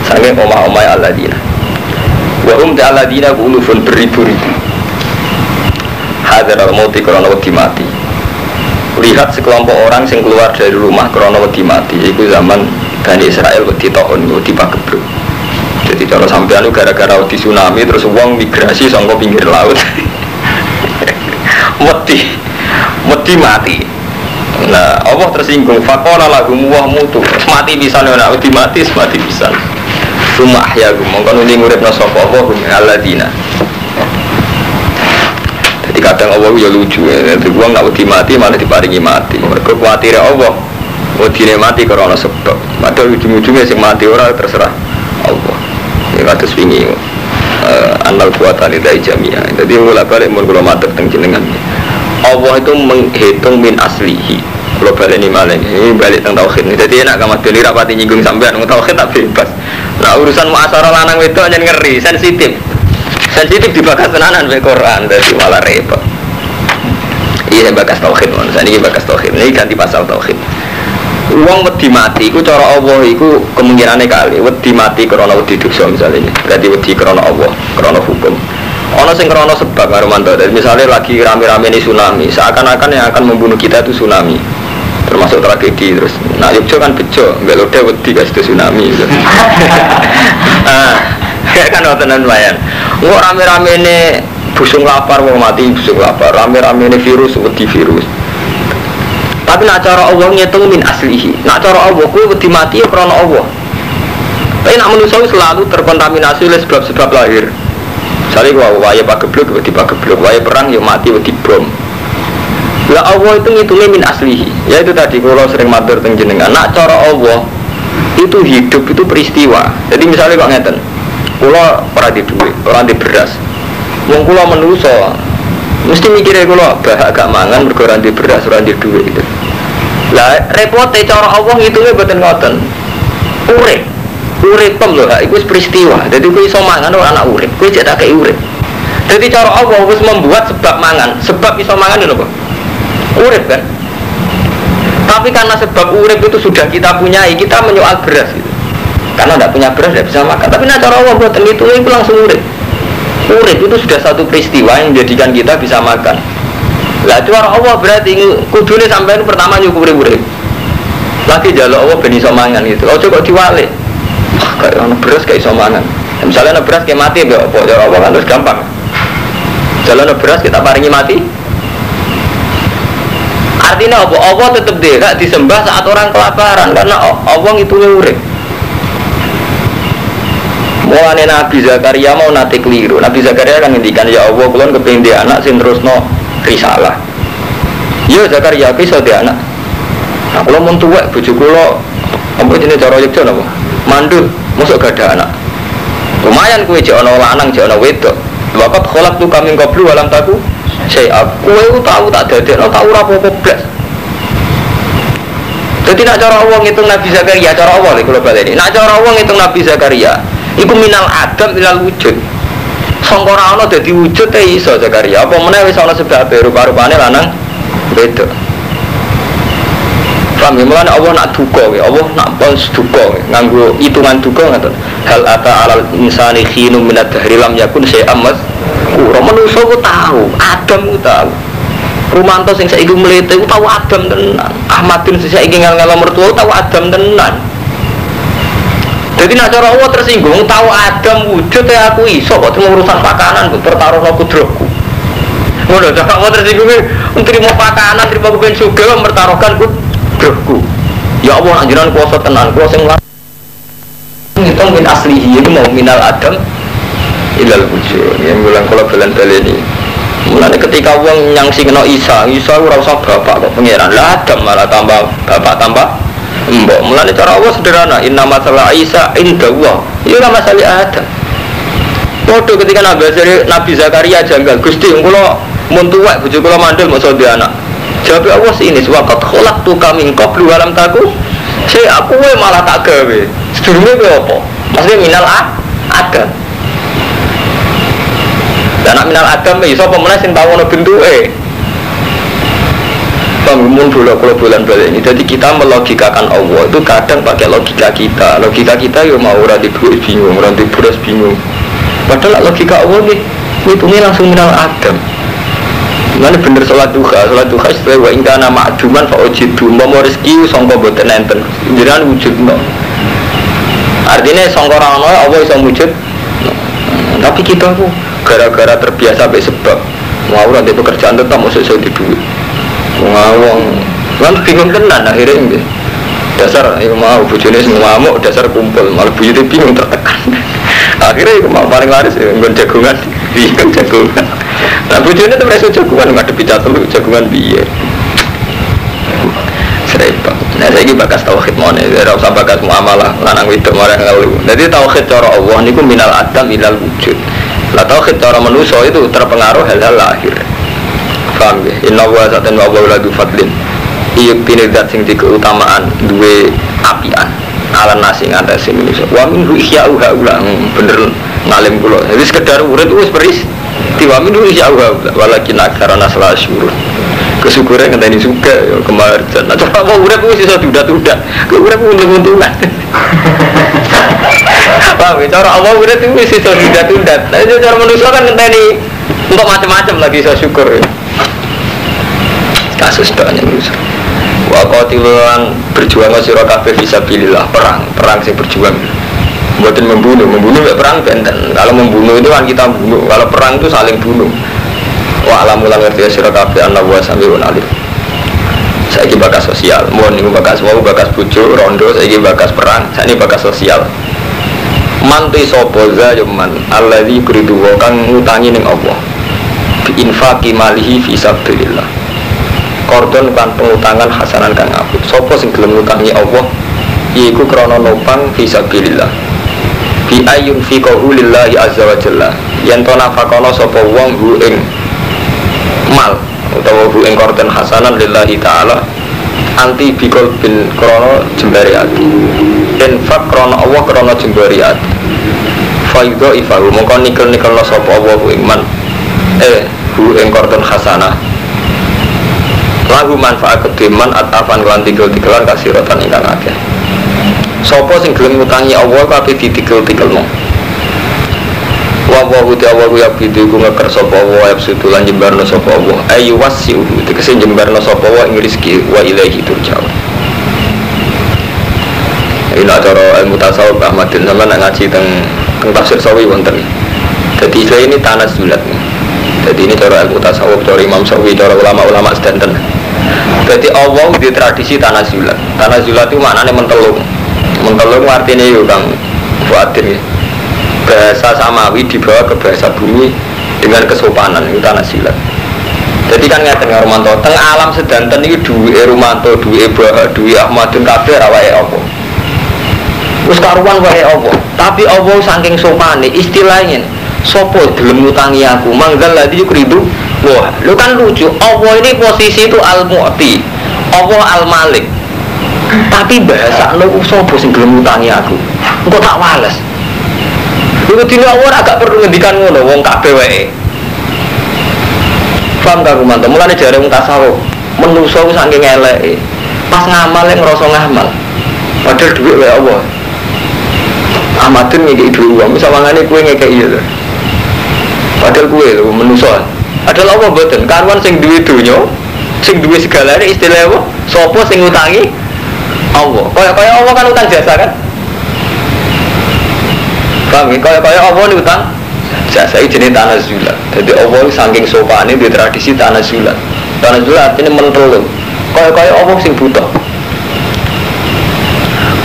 Sange omah-omahe alladziina. Wa hum ta'alladina ulufun beribu-ribu. Hadzal mauti krana wedi mati. Lihat sekelompok orang sing keluar dari rumah krana wedi mati. Iku zaman Bani Israel wedi taun, wedi pagebluk. Jadi kalau sampean gara-gara wedi tsunami terus wong migrasi saka pinggir laut. Wedi mati. Nah, Allah tersinggung faqala lahum wa mutu. Mati pisan ora wedi mati, mati pisan. Rumah ya mongko nuli nguripna sapa apa hum alladzina. Jadi kadang Allah ya lucu ya. Dadi wong nek wedi mati malah diparingi mati. Mergo kuwatire Allah wedine mati karena sebab. Padahal ujung-ujungnya sing mati ora terserah Allah. Ya kados wingi anal kuwata lillahi jami'a. Dadi kula balik mun kula matur teng jenengan. Allah itu menghitung min aslihi. Kalau balik ini malah ini balik tentang tauhid. Jadi enak kamar doni rapati nyinggung sampean ngomong tauhid tak bebas. Nah urusan muasarah lanang wedok nyen ngeri, sensitif. Sensitif dibakas tenanan mbek Quran dadi malah repot. Iya bakas tauhid mon. Saniki bakas tauhid. Ini ganti pasal tauhid. Wong wedi mati iku cara Allah iku kemungkinane kali wedi mati krana wedi dosa misalnya. Berarti wedi krana Allah, krana hukum. Ono sing krana sebab karo mantu. Misalnya lagi rame-rame ini tsunami, seakan-akan yang akan membunuh kita itu tsunami. Termasuk tragedi terus. Nah, Yogyo kan bejo, mbek lode wedi guys itu tsunami gitu. Ah, kayak kan wonten lumayan. Engko rame-ramene busung lapar wong mati busung lapar, rame-ramene virus wedi virus. Tapi nak cara Allah ngitung min aslihi. Nak cara Allah kuwi wedi mati ya krana Allah. Tapi nak manusa selalu terkontaminasi oleh sebab-sebab lahir. Misalnya waya pagebluk wedi pagebluk, waya perang ya mati wedi bom. Lah Allah itu ngitungnya min aslihi. Ya itu tadi kalau sering matur teng jenengan. Nak cara Allah itu hidup itu peristiwa. Jadi misalnya kok ngeten. Kula ora di duit, ora di beras. Wong kula menusa mesti mikire kula bahak gak mangan mergo ora di beras, ora di duit gitu. Lah repote cara Allah ngitungnya mboten ngoten. Urip. Urip pem lho, iku wis peristiwa. Dadi kowe iso mangan ora anak urip, kowe cek tak kei urip. Dadi cara Allah wis membuat sebab mangan, sebab iso mangan lho apa? Urip kan. Tapi karena sebab urip itu sudah kita punyai, kita menyoal beras gitu. Karena tidak punya beras tidak bisa makan. Tapi nah cara Allah buatan itu langsung urip. Urip itu sudah satu peristiwa yang menjadikan kita bisa makan. Lah cara Allah berarti kudune sampean pertama nyukuri urip. Lagi njaluk Allah ben iso mangan gitu. Ojo kok diwalik. Wah, kayak ono beras kayak iso mangan. Misalnya ono beras kayak mati mbek apa? Cara Allah kan terus gampang. Jalan beras kita paringi mati. Artinya apa? Allah tetap dia gak disembah saat orang kelaparan karena Allah ngitungnya urip. Mulane Nabi Zakaria mau nate keliru. Nabi Zakaria kan ngendikan ya Allah kula kepengin duwe anak sing terusno risalah. Ya Zakaria aku iso duwe anak. Nah kula mun tuwek bojo kula apa jenenge cara Yogya napa? Mandul, mosok gak ada anak. Lumayan kowe jek ana lanang jek ana wedok. Waqat khalaqtu min qablu wa lam taku syai'a. Kowe ku tau tak dadekno tau ora apa-apa blas. Dadi nek cara Allah ngitung Nabi Zakaria, cara Allah lho kula baleni. Nek cara Allah ngitung Nabi Zakaria, iku minal adam ilal wujud. Sangka ora ana dadi wujud e iso Zakaria. Apa meneh wis ana sebabe rupa-rupane lanang wedok. Paham ya? Mulane Allah nak duka ya, Allah nak pons duka nganggo hitungan duka ngoten. Hal ata alal insani khinu minad dahri lam yakun syai'am mazkura. Manusa ku tahu, Adam ku tahu. Rumanto sing saiki mlete ku tahu Adam tenan. Ahmadin sing saiki ngel-ngelo mertua tahu Adam tenan. Jadi nak cara Allah tersinggung tahu Adam wujud ya aku iso kok cuma urusan pakanan kok pertaruhno kudrohku. Ngono cara Allah tersinggung nrimo pakanan nrimo kepen sugih mempertaruhkan kudrohku. Ya Allah anjuran kuasa tenan, kuasa sing ngitung min aslihi itu mau minal Adam ilal wujud. Yang bilang kula balen-baleni. Mulane ketika wong nyangsingno Isa, Isa ora usah bapak kok pangeran. Lah Adam malah tambah bapak tambah mbok. Mulane cara Allah sederhana, inna masalah Isa inda Allah. Ya ora masalah Adam. Padha ketika Nabi Zakaria janggal, Gusti kula mun tuwek bojo kula mandul mosok duwe anak. Jawab Allah ini, waqad khalaqtuka min qablu wa lam taku. Saya aku we malah tak gawe. Sedurunge kowe apa? Maksudnya minal Adam. Dan minal Adam iso apa meneh sing tau ana bentuke. Bangun bola kalau bulan balik ini. Jadi kita melogikakan Allah itu kadang pakai logika kita. Logika kita ya mau ora di duit bingung, ora di beras bingung. Padahal logika Allah nih ngitungnya langsung minal Adam. Mana bener sholat duha setelah wa ingka nama aduman fa ujidu mau rezeki sangka boten enten. Jenengan wujudno. Artinya sangka ora ono Allah iso wujud. Tapi kita tuh gara-gara terbiasa sampai sebab mau ora ndek pekerjaan tetap mosok iso di duit. Ngawong kan bingung tenan akhirnya nggih. Dasar iku mau bojone sing ngamuk dasar kumpul malah bojone bingung tertekan. Akhirnya iku mau paling laris nggon jagongan, bingung jagongan. Lah bojone tuh preso jagongan ngadepi catel jagongan piye. Serempet. Nah saiki bakas tauhid mone, ora usah bakas muamalah lanang wedok marang ngelu. Dadi tauhid cara Allah niku minal adam ilal wujud. Lah tauhid cara manusa itu terpengaruh hal-hal lahir. Paham ya? Inna wa satan wa wuladu fadlin. Iyuktine zat sing dikeutamaan duwe apian ala nasi ngatasi manusa. Wa minhu ihya'u haula bener ngalim kula. Jadi sekedar urip wis peris. Wa minhu ihya'u haula walakin aktsara nas la syukur. Kesyukuran ngenteni suka ya kemarjan. Nah coba mau urip wis iso diudat-udat. Ke urip untung-untungan. Paham ya? Cara Allah urip wis iso diudat-udat. Nah cara manusa kan ngenteni untuk macam-macam lagi iso syukur. Ya. Kasus doanya manusia. Wa qatilan berjuang sira kabeh fisabilillah, perang sing berjuang. Mboten membunuh mek perang benten. Kalau membunuh itu kan kita bunuh, kalau perang itu saling bunuh. Wa alamu lan ngerti sira kabeh ana wa samiun alim. Saiki bakas sosial, mohon niku bakas wau bakas bojo rondo, saiki bakas perang, saiki bakas sosial. Man te sapa za yo man allazi yuridu wa kang ngutangi ning Allah. Bi infaqi malihi fi sabilillah. Kordon kan pengutangan hasanan kang apik. Sapa sing gelem ngutangi Allah yaiku krana nopang fisabilillah. Bi ayyun fiqahu lillahi azza wa jalla. Yen to nafakana sapa wong hu ing mal utawa hu ing kordon hasanan lillahi taala anti bikol bin krana jembare ati. Infak krana Allah krana jembare ati. Faidha ifahu mongko nikel-nikelna sapa Allah hu ing man hu ing kordon hasanah. Lagu manfaat kedeman atafan kelan tikel-tikelan kasirotan ingkang akeh. Sopo sing gelem ngutangi Allah kabeh ditikel-tikelno. Wa wa ta'ala ya bidu ku ngeker sapa wa yabsutu lan jembarno sapa Allah. Ayu wasiu tegese jembarno sapa wa ing rezeki wa ilaihi turja'un. Ini cara ilmu tasawuf Ahmadin sama nak ngaji teng tafsir Sawi wonten. Jadi istilah ini tanazulat. Jadi ini cara ilmu tasawuf, cara Imam Sawi, cara ulama-ulama sedanten. Berarti Allah di tradisi tanazulat. Tanazulat itu maknanya mentelung. Mentelung artinya yo Kang Fuadin ya. Bahasa samawi dibawa ke bahasa bumi dengan kesopanan itu tanazulat. Jadi kan ngeten karo Romanto, teng alam sedanten iki duwe Romanto, duwe Bah, duwe Ahmadun kabeh ra wae apa. Wis karuan wae apa. Tapi Allah saking sopane istilahnya sapa gelem ngutangi aku, manggal ladi yukridu. Wah, lu kan lucu. Allah ini posisi itu al-mu'ti, Allah al-malik. Tapi bahasa lu sapa sing gelem ngutangi aku? Engko tak wales. Iku dene Allah agak perlu ngendikan ngono wong kabeh wae. Paham gak Romanto? Mulane jare wong tasawuf, menusa ku saking eleke. Pas ngamal ngrasa ngamal. Padahal dhuwit wae Allah. Ahmadun ngekeki dhuwit wong, sawangane kowe ngekeki ya. Padahal kowe lho menusa. Padahal Allah mboten, karuan sing duwe donya, sing duwe segalane istilah apa? Sapa sing ngutangi Allah. Kaya-kaya Allah kan utang jasa kan? Paham ya? Kaya-kaya Allah ni utang jasa iki jenenge tanazulat. Jadi Allah saking sopane di tradisi tanazulat. Tanazulat artinya mentelung. Kaya-kaya Allah sing buta.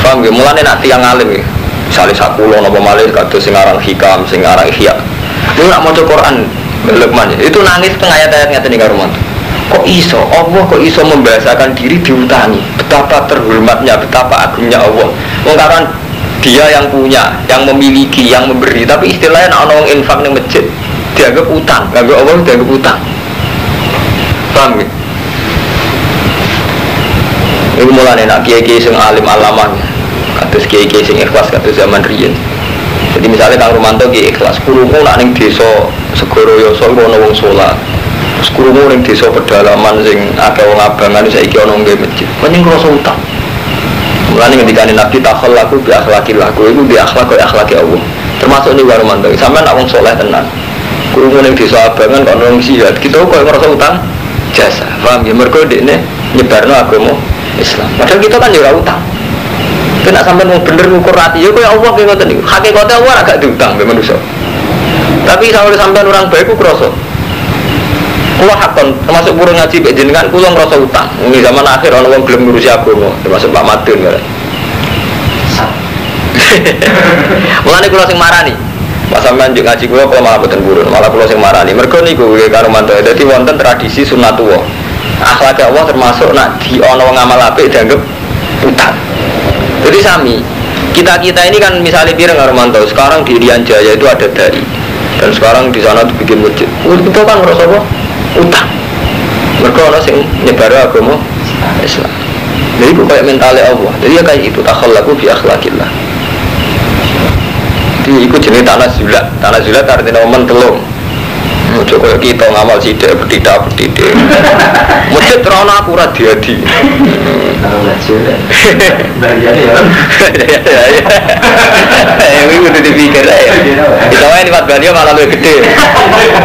Paham ya? Mulane nek tiyang alim ya. Misale sakulo napa malih kados sing aran hikam, sing aran ihya. Niku nek maca Quran Luqman itu nangis teng ayat-ayat ngeten iki karo Romanto. Kok iso Allah kok iso membahasakan diri diutangi? Betapa terhormatnya, betapa agungnya Allah. Wong karan dia yang punya, yang memiliki, yang memberi. Tapi istilahnya nek ana wong infak ning masjid dianggap utang, dianggap Allah dianggap utang. Paham ya? Iku mulane nek kiai-kiai sing alim alamah, kados kiai-kiai sing ikhlas kados zaman riyin. Jadi misalnya Kang Romanto ki ikhlas krungu nek ning desa Segoroyoso iku ana wong salat. Terus krungu ning desa pedalaman sing akeh wong abangan saiki ana nggawe masjid. Menying ngrasa utang. Mulane ngendikane Nabi takhallaku bi akhlaqillah, kowe iku di akhlak koyo akhlake Allah. Termasuk niku Kang Romanto, sampeyan nek wong saleh tenan. Krungu ning desa abangan kok ana wong sihat, kita koyo ngrasa utang jasa. Paham ya? Mergo dekne nyebarno agama Islam. Padahal kita kan ya ora utang. Kena sampean wong bener ngukur ati ya koyo Allah kaya ngoten niku. Hakikate Allah agak diutang mbek manusa. Tapi sampeyan sampean orang baik ku krasa. Kula hakon termasuk purun ngaji mbek jenengan kula ngrasa utang. Ning zaman akhir ana wong gelem ngurusi agama, termasuk Pak Madun kare. Mulane kula sing marani. Pak sampean njuk ngaji kula kula malah boten purun, malah kula sing marani. Mergo niku karo mantu. Dadi wonten tradisi sunnatullah. Akhlak Allah termasuk nak di ana wong ngamal apik dianggap utang. Jadi sami, kita-kita ini kan misalnya pirang Romanto, sekarang di Irian Jaya itu ada dai dan sekarang di sana dibikin masjid. Itu kan ngerasa apa? Utang. Mereka orang sing nyebar agama Islam. Jadi itu kayak mentalnya Allah. Jadi ya kayak itu takhallaku bi akhlaqillah. Jadi itu jenis tanazulat. Tanazulat artinya mentelung. Ojo koyo kita ngamal sithik bedidak-bedidik. Masjid rono aku ora diadi. Bayar ya. Ya iki kudu dipikir ya. Kita wae liwat beliau malah luwih gede.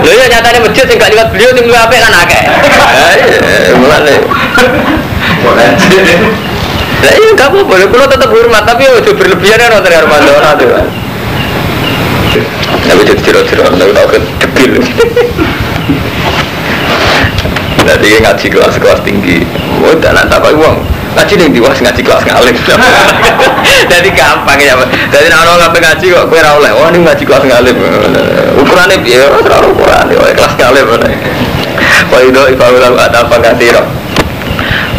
Lho ya nyatane masjid sing gak liwat beliau sing luwih apik kan akeh. Mulane. Lah iya gak apa-apa, kula tetep hormat tapi ojo berlebihan kan wonten Armando ora tuh. Tapi jadi jero-jero, tapi tau debil. Nanti ngaji kelas-kelas tinggi. Oh, tak nak tapak uang. Ngaji ning diwas ngaji kelas ngalim. Jadi gampang ya. Jadi nek ana ngape ngaji kok kowe ora oleh. Oh, ini ngaji kelas ngalim. Ukurane piye? Ora ora ukurane, kelas ngalim. Wa idza ifa'ul adafa katsira.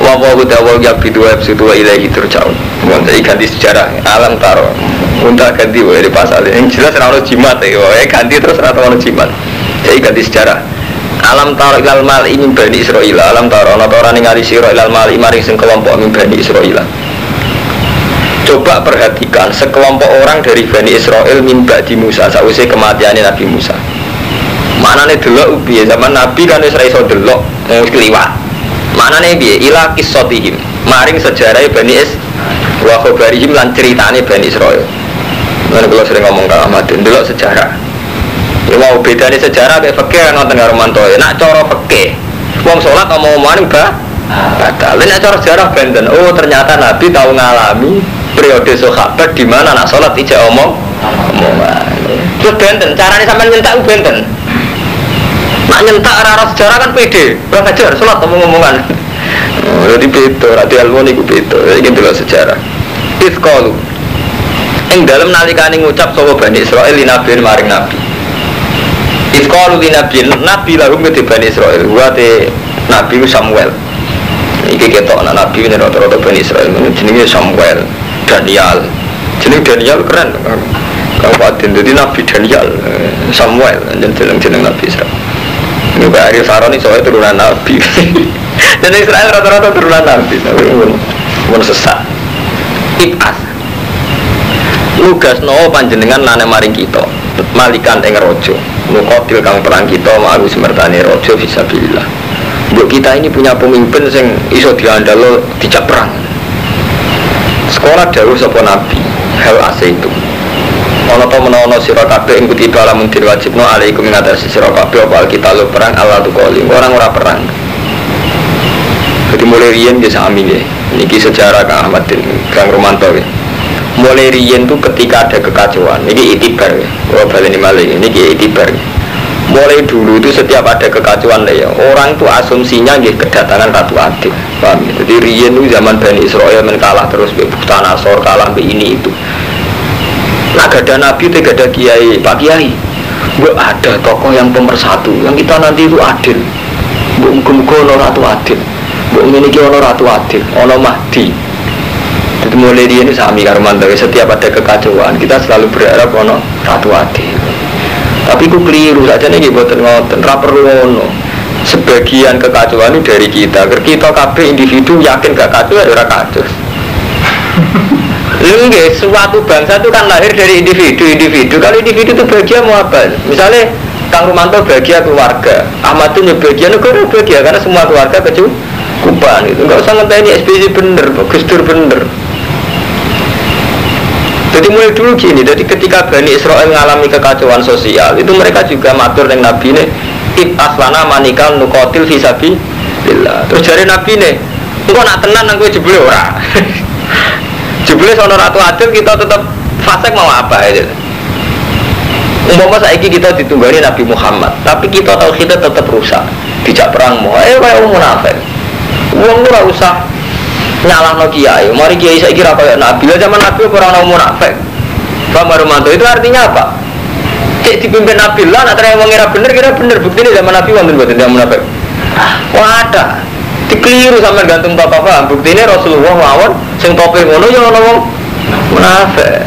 Wa wa dawa ya bidu wa situ wa ilaihi turja'un. Mun ganti sejarah alam taro. Unta ganti wae di pasal. Yang jelas ora ono jimat ya, wae ganti terus ora ono jimat. Jadi ganti sejarah. Alam taro ilal mal min bani Israil. Alam taro ana ta ora ningali sira ilal mal maring sing kelompok min bani Israil. Coba perhatikan sekelompok orang dari Bani Israil min ba'di Musa, sakwise kematiane Nabi Musa. Maknane delok piye? Zaman Nabi kan wis ora iso delok, wis kliwat. Maknane piye? Ila qissatihim, maring sejarah Bani Israil wa khabarihim lan ceritane Bani Israil. Lan kula sering ngomong karo Ahmad, delok sejarah. Ya mau bedane sejarah mek fikih kan wonten karo mantoe. Nek cara fikih, wong salat omong-omongan batal. Nek cara sejarah benten. Oh, ternyata Nabi tau ngalami periode sahabat di mana nak sholat ijek omong omongan. Terus benten, carane sampean nyentak benten. Nak nyentak ora sejarah kan pede, ora ngajar sholat omong-omongan. Jadi beda, ra ilmu niku beda. Iki delok sejarah. Ifqalu ing dalem nalikane ngucap sapa Bani Israil li nabiin maring nabi. Ifqalu li nabiin, nabi lahum ke Bani Israil, wa te nabi Samuel. Iki ketok anak nabi ini rata-rata Bani Israil jenenge Samuel, Daniel. Jeneng Daniel keren. Kabupaten jadi Nabi Daniel, Samuel, jeneng-jeneng Nabi Israel. Ini Pak Ariel Saron ini soalnya turunan Nabi. Jadi Israel rata-rata turunan Nabi, tapi mun sesat. Ibas. Lugasno panjenengan lane maring kita, malikan ing raja. Muqatil kang perang kita ma'aru semertane raja fisabilillah. Mbok kita ini punya pemimpin sing iso diandalo dijak perang. Sekolah dawuh sapa nabi, hal ase itu. Ana ta menawa sira kabeh ing kutiba lamun diwajibno alaikum ing atase sira kabeh apa alkitalu perang ala tuqali. Orang ora perang. Jadi mulai riyen nggih sami nggih. Niki sejarah Kang Ahmad bin Kang Romanto nggih. Mulai riyen tuh ketika ada kekacauan, niki itibar nggih. Kula baleni malih niki itibar. Mulai dulu itu setiap ada kekacauan ya, orang tuh asumsinya nggih kedatangan Ratu Adil. Paham ya? Jadi riyen itu zaman Bani Israil men kalah terus mbek Bukhtanasor, kalah mbek ini itu. Nah, gak ada nabi, gak ada kiai, Pak Kiai. Mbok ada tokoh yang pemersatu, yang kita nanti itu adil. Mbok muga-muga ono Ratu Adil. Mbok ngene iki ono Ratu Adil, ono Mahdi. Jadi mulai riyen sami karo mantu, setiap ada kekacauan kita selalu berharap ono Ratu Adil. Tapi ku keliru saja nih mboten ngoten, ra perlu ngono. Sebagian kekacauan itu dari kita. Kita kabeh individu yakin gak kacau ya ora kacau. Nggih, suatu bangsa itu kan lahir dari individu-individu. Kalau individu itu bahagia mau apa? Misalnya Kang Romanto bahagia keluarga, Ahmad itu bahagia, negara bahagia karena semua keluarga kecukupan itu. Enggak usah ngenteni SBY bener, Gus Dur bener. Jadi mulai dulu gini, jadi ketika Bani Israel mengalami kekacauan sosial, itu mereka juga matur dengan Nabi ini, aslana manikal nukotil fisabilillah. Terus dari Nabi ini, engko nak tenan nang kowe jebule ora. Jebule sono Ratu Adil kita tetap fasik mau apa ya. Umpama saiki kita ditunggali Nabi Muhammad, tapi kita tahu kita tetap rusak. Dijak perang mau, kaya wong munafik. Wong ora usah nyalahno kiai. Mari kiai saiki ra kaya nabi. Lah zaman nabi ora ono munafik. Paham Romanto? Itu artinya apa? Cek dipimpin nabi lah nek tereng wong ora bener kira bener. Buktine zaman nabi wonten mboten tiyang munafik. Wah ada. Dikeliru sampean gantung tokoh paham. Buktine Rasulullah mawon sing tope ngono ya ono wong munafik.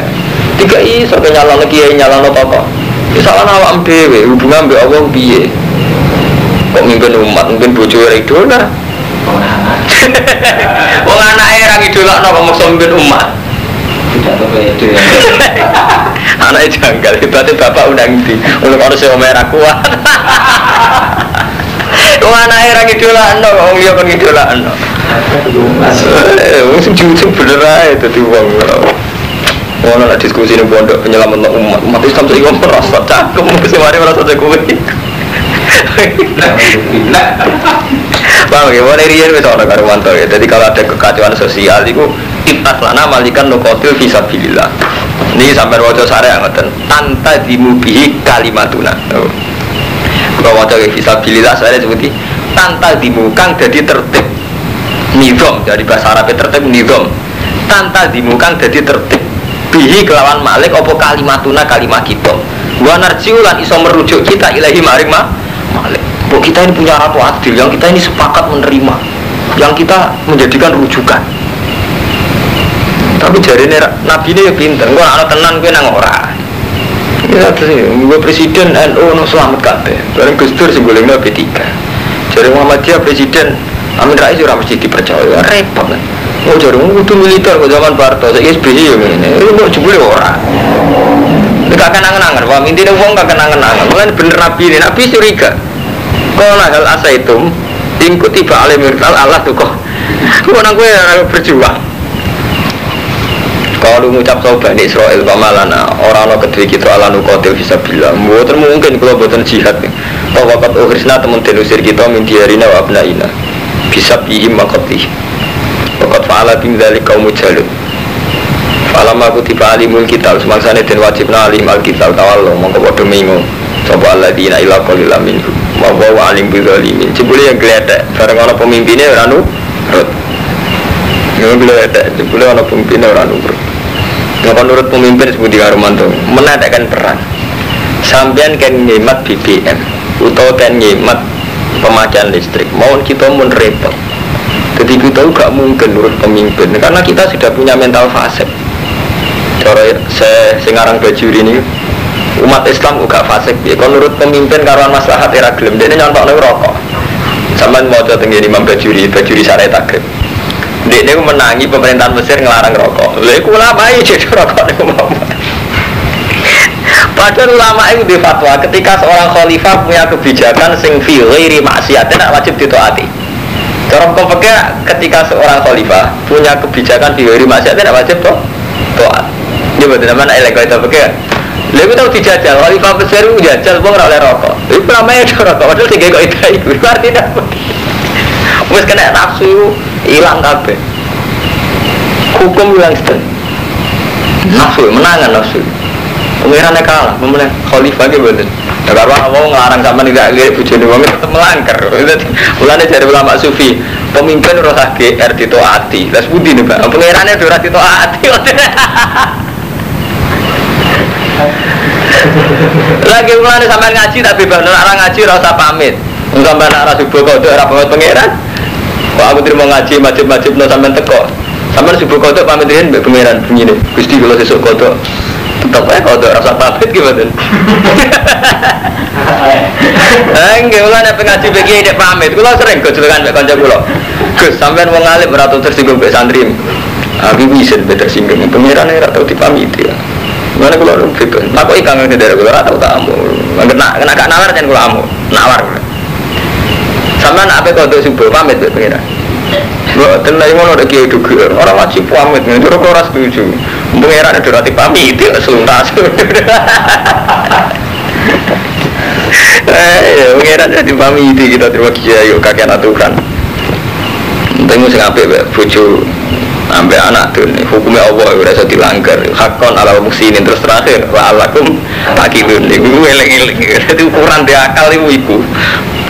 Tiga iso nyalahno kiai nyalahno tokoh. Ya salah awakmu dhewe hubungan mbek Allah piye? Kok mimpin umat, mimpin bojo ora idola. Wong anake ra ngidolakno kok maksa mimpin umat. Tidak itu ya. Anake janggal, hebatnya bapak undang ndi. Ono karo sing omahe ra kuat. Wong anake ra ngidolakno kok wong liya kon ngidolakno. Wong sing jujur bener ae dadi wong. Ono nek diskusi ning pondok penyelamat umat. Umat Islam saiki merasa cangkem sing mari merasa kowe. Paham ya, mulai riyen wis ana karo mantu ya. Jadi kalau ada kekacauan sosial iku itlana malikan nuqatil fisabilillah. Niki sampeyan waca syariat ngoten, tantadimu bihi kalimatuna. Kalau waca fisabilillah saya sebuti tantadimu kang dadi tertib. Nizam, jadi bahasa Arab tertib nizam. Tantadimu kang dadi tertib. Bihi kelawan malik apa kalimatuna kalimah kita. Wa narji'u lan iso merujuk kita ilahi maring malik. Bahwa kita ini punya ratu adil, yang kita ini sepakat menerima, yang kita menjadikan rujukan. Tapi jarine nabi ini ya pinter, engko ana tenan kowe nang ora. Ya terus gue presiden NU no selamat kabeh. Bareng Gus Dur sing golekno P3. Jare Muhammadiyah presiden Amin Rais ora mesti dipercaya, repot kan. Oh jare kudu militer kok zaman Parto, saiki SBY ya ngene. Iku kok jebule ora. Nek kakek angen-angen, wah intine wong kakek angen-angen. Mulane bener nabi ini, nabi curiga. Qala hal asaitum in kutiba alaihimul Allah tuh kok. Kok nang kowe berjuang. Kalau ngucap sapa Bani Israil pamalana ora ana kedue kita ala nuqatil fisabilillah. Mboten mungkin kula mboten jihad. Tawaqat ukhrisna temen den usir kita min diarina wa abnaina. Bisa bihim wa qatli. Waqat fa'ala bim dzalika kaum Jalut. Falamma kutiba alimul kitab semangsane den wajibna alimul kitab tawallu mongko padha mingu sapa alladzina ila qalilan minhum wa huwa alim bidzalimin. Jebule yang gledek bareng ana pemimpine ora nurut. Yo gledek jebule ana pemimpine ora nurut. Nek nurut pemimpin sepundi karo mantu menadakkan perang. Sampeyan kan nyimat BBM utawa kan nyimat pemakaian listrik mohon kita mun repot. Jadi kita gak mungkin nurut pemimpin karena kita sudah punya mental fasik. Cara saya sing aran Bajuri ini umat Islam gak fasik piye kon nurut pemimpin karuan maslahat era gelem dene nyontokne rokok. Sampeyan maca teng Imam Bajuri, Bajuri Sarai Takrib. Dekne menangi pemerintahan Mesir ngelarang rokok. Lha iku ulama iki jadi rokok niku mau. Padahal ulama itu di fatwa ketika seorang khalifah punya kebijakan sing fi ghairi maksiat tidak wajib ditaati. Cara hukum fikih ketika seorang khalifah punya kebijakan fi ghairi maksiat tidak wajib toh taat. Ini betul teman elek itu fikih. Lha iku tau dijajal khalifah Mesir iku jajal wong ora oleh rokok. Iku namanya rokok padahal sing kok itu iku artine apa? Wis kena nafsu ilang kabeh. Hukum ilang sedeng. Nafsu menangan nafsu. Pengirannya kalah, pemenang khalifah gitu betul. Ya karena wong ngelarang sampean tidak lirik bojone wong tetep melanggar. Mulane jare ulama sufi, pemimpin ora usah GR ditaati. Lah sepundi nih, Pak? Pengirane ora ditaati. Lagi mulane sampean ngaji tak bebas, nek ora ngaji ora usah pamit. Wong sampean ora subuh kodok ora pamit pangeran. Kok aku terima ngaji wajib-wajibno sampean teko. Sampean subuh kodok pamit riyen mbek pangeran bengine. Gusti kula sesuk kodok. Tetep ae kodok ora usah pamit ki mboten. Nggih kula nek ngaji iki nek pamit kula sering gojlokan mek kanca kula. Gus sampean wong alim ora tau tersinggung mek santri. Aku isin ben tersinggung. Pangerane ora tau dipamiti. Mulane kula bebas. Takoki kang ndherek kula ora tau tak amuk. Nek gak nawar jan kula amuk. Nawar. Sampean ape kodok subuh pamit mek pangeran. Mboten lha ngono nek kiai dugi ora wajib pamit, ora ora setuju. Pangeran ora dipamiti seluntas. Ya pangeran dadi pamiti kita terima kiai kakean aturan. Penting sing apik bojo ambek anak tuh hukumnya Allah ora iso dilanggar. Hakon ala muhsinin terus terakhir wa alakum takilun. Iku eling-eling. Dadi ukuran di akal iku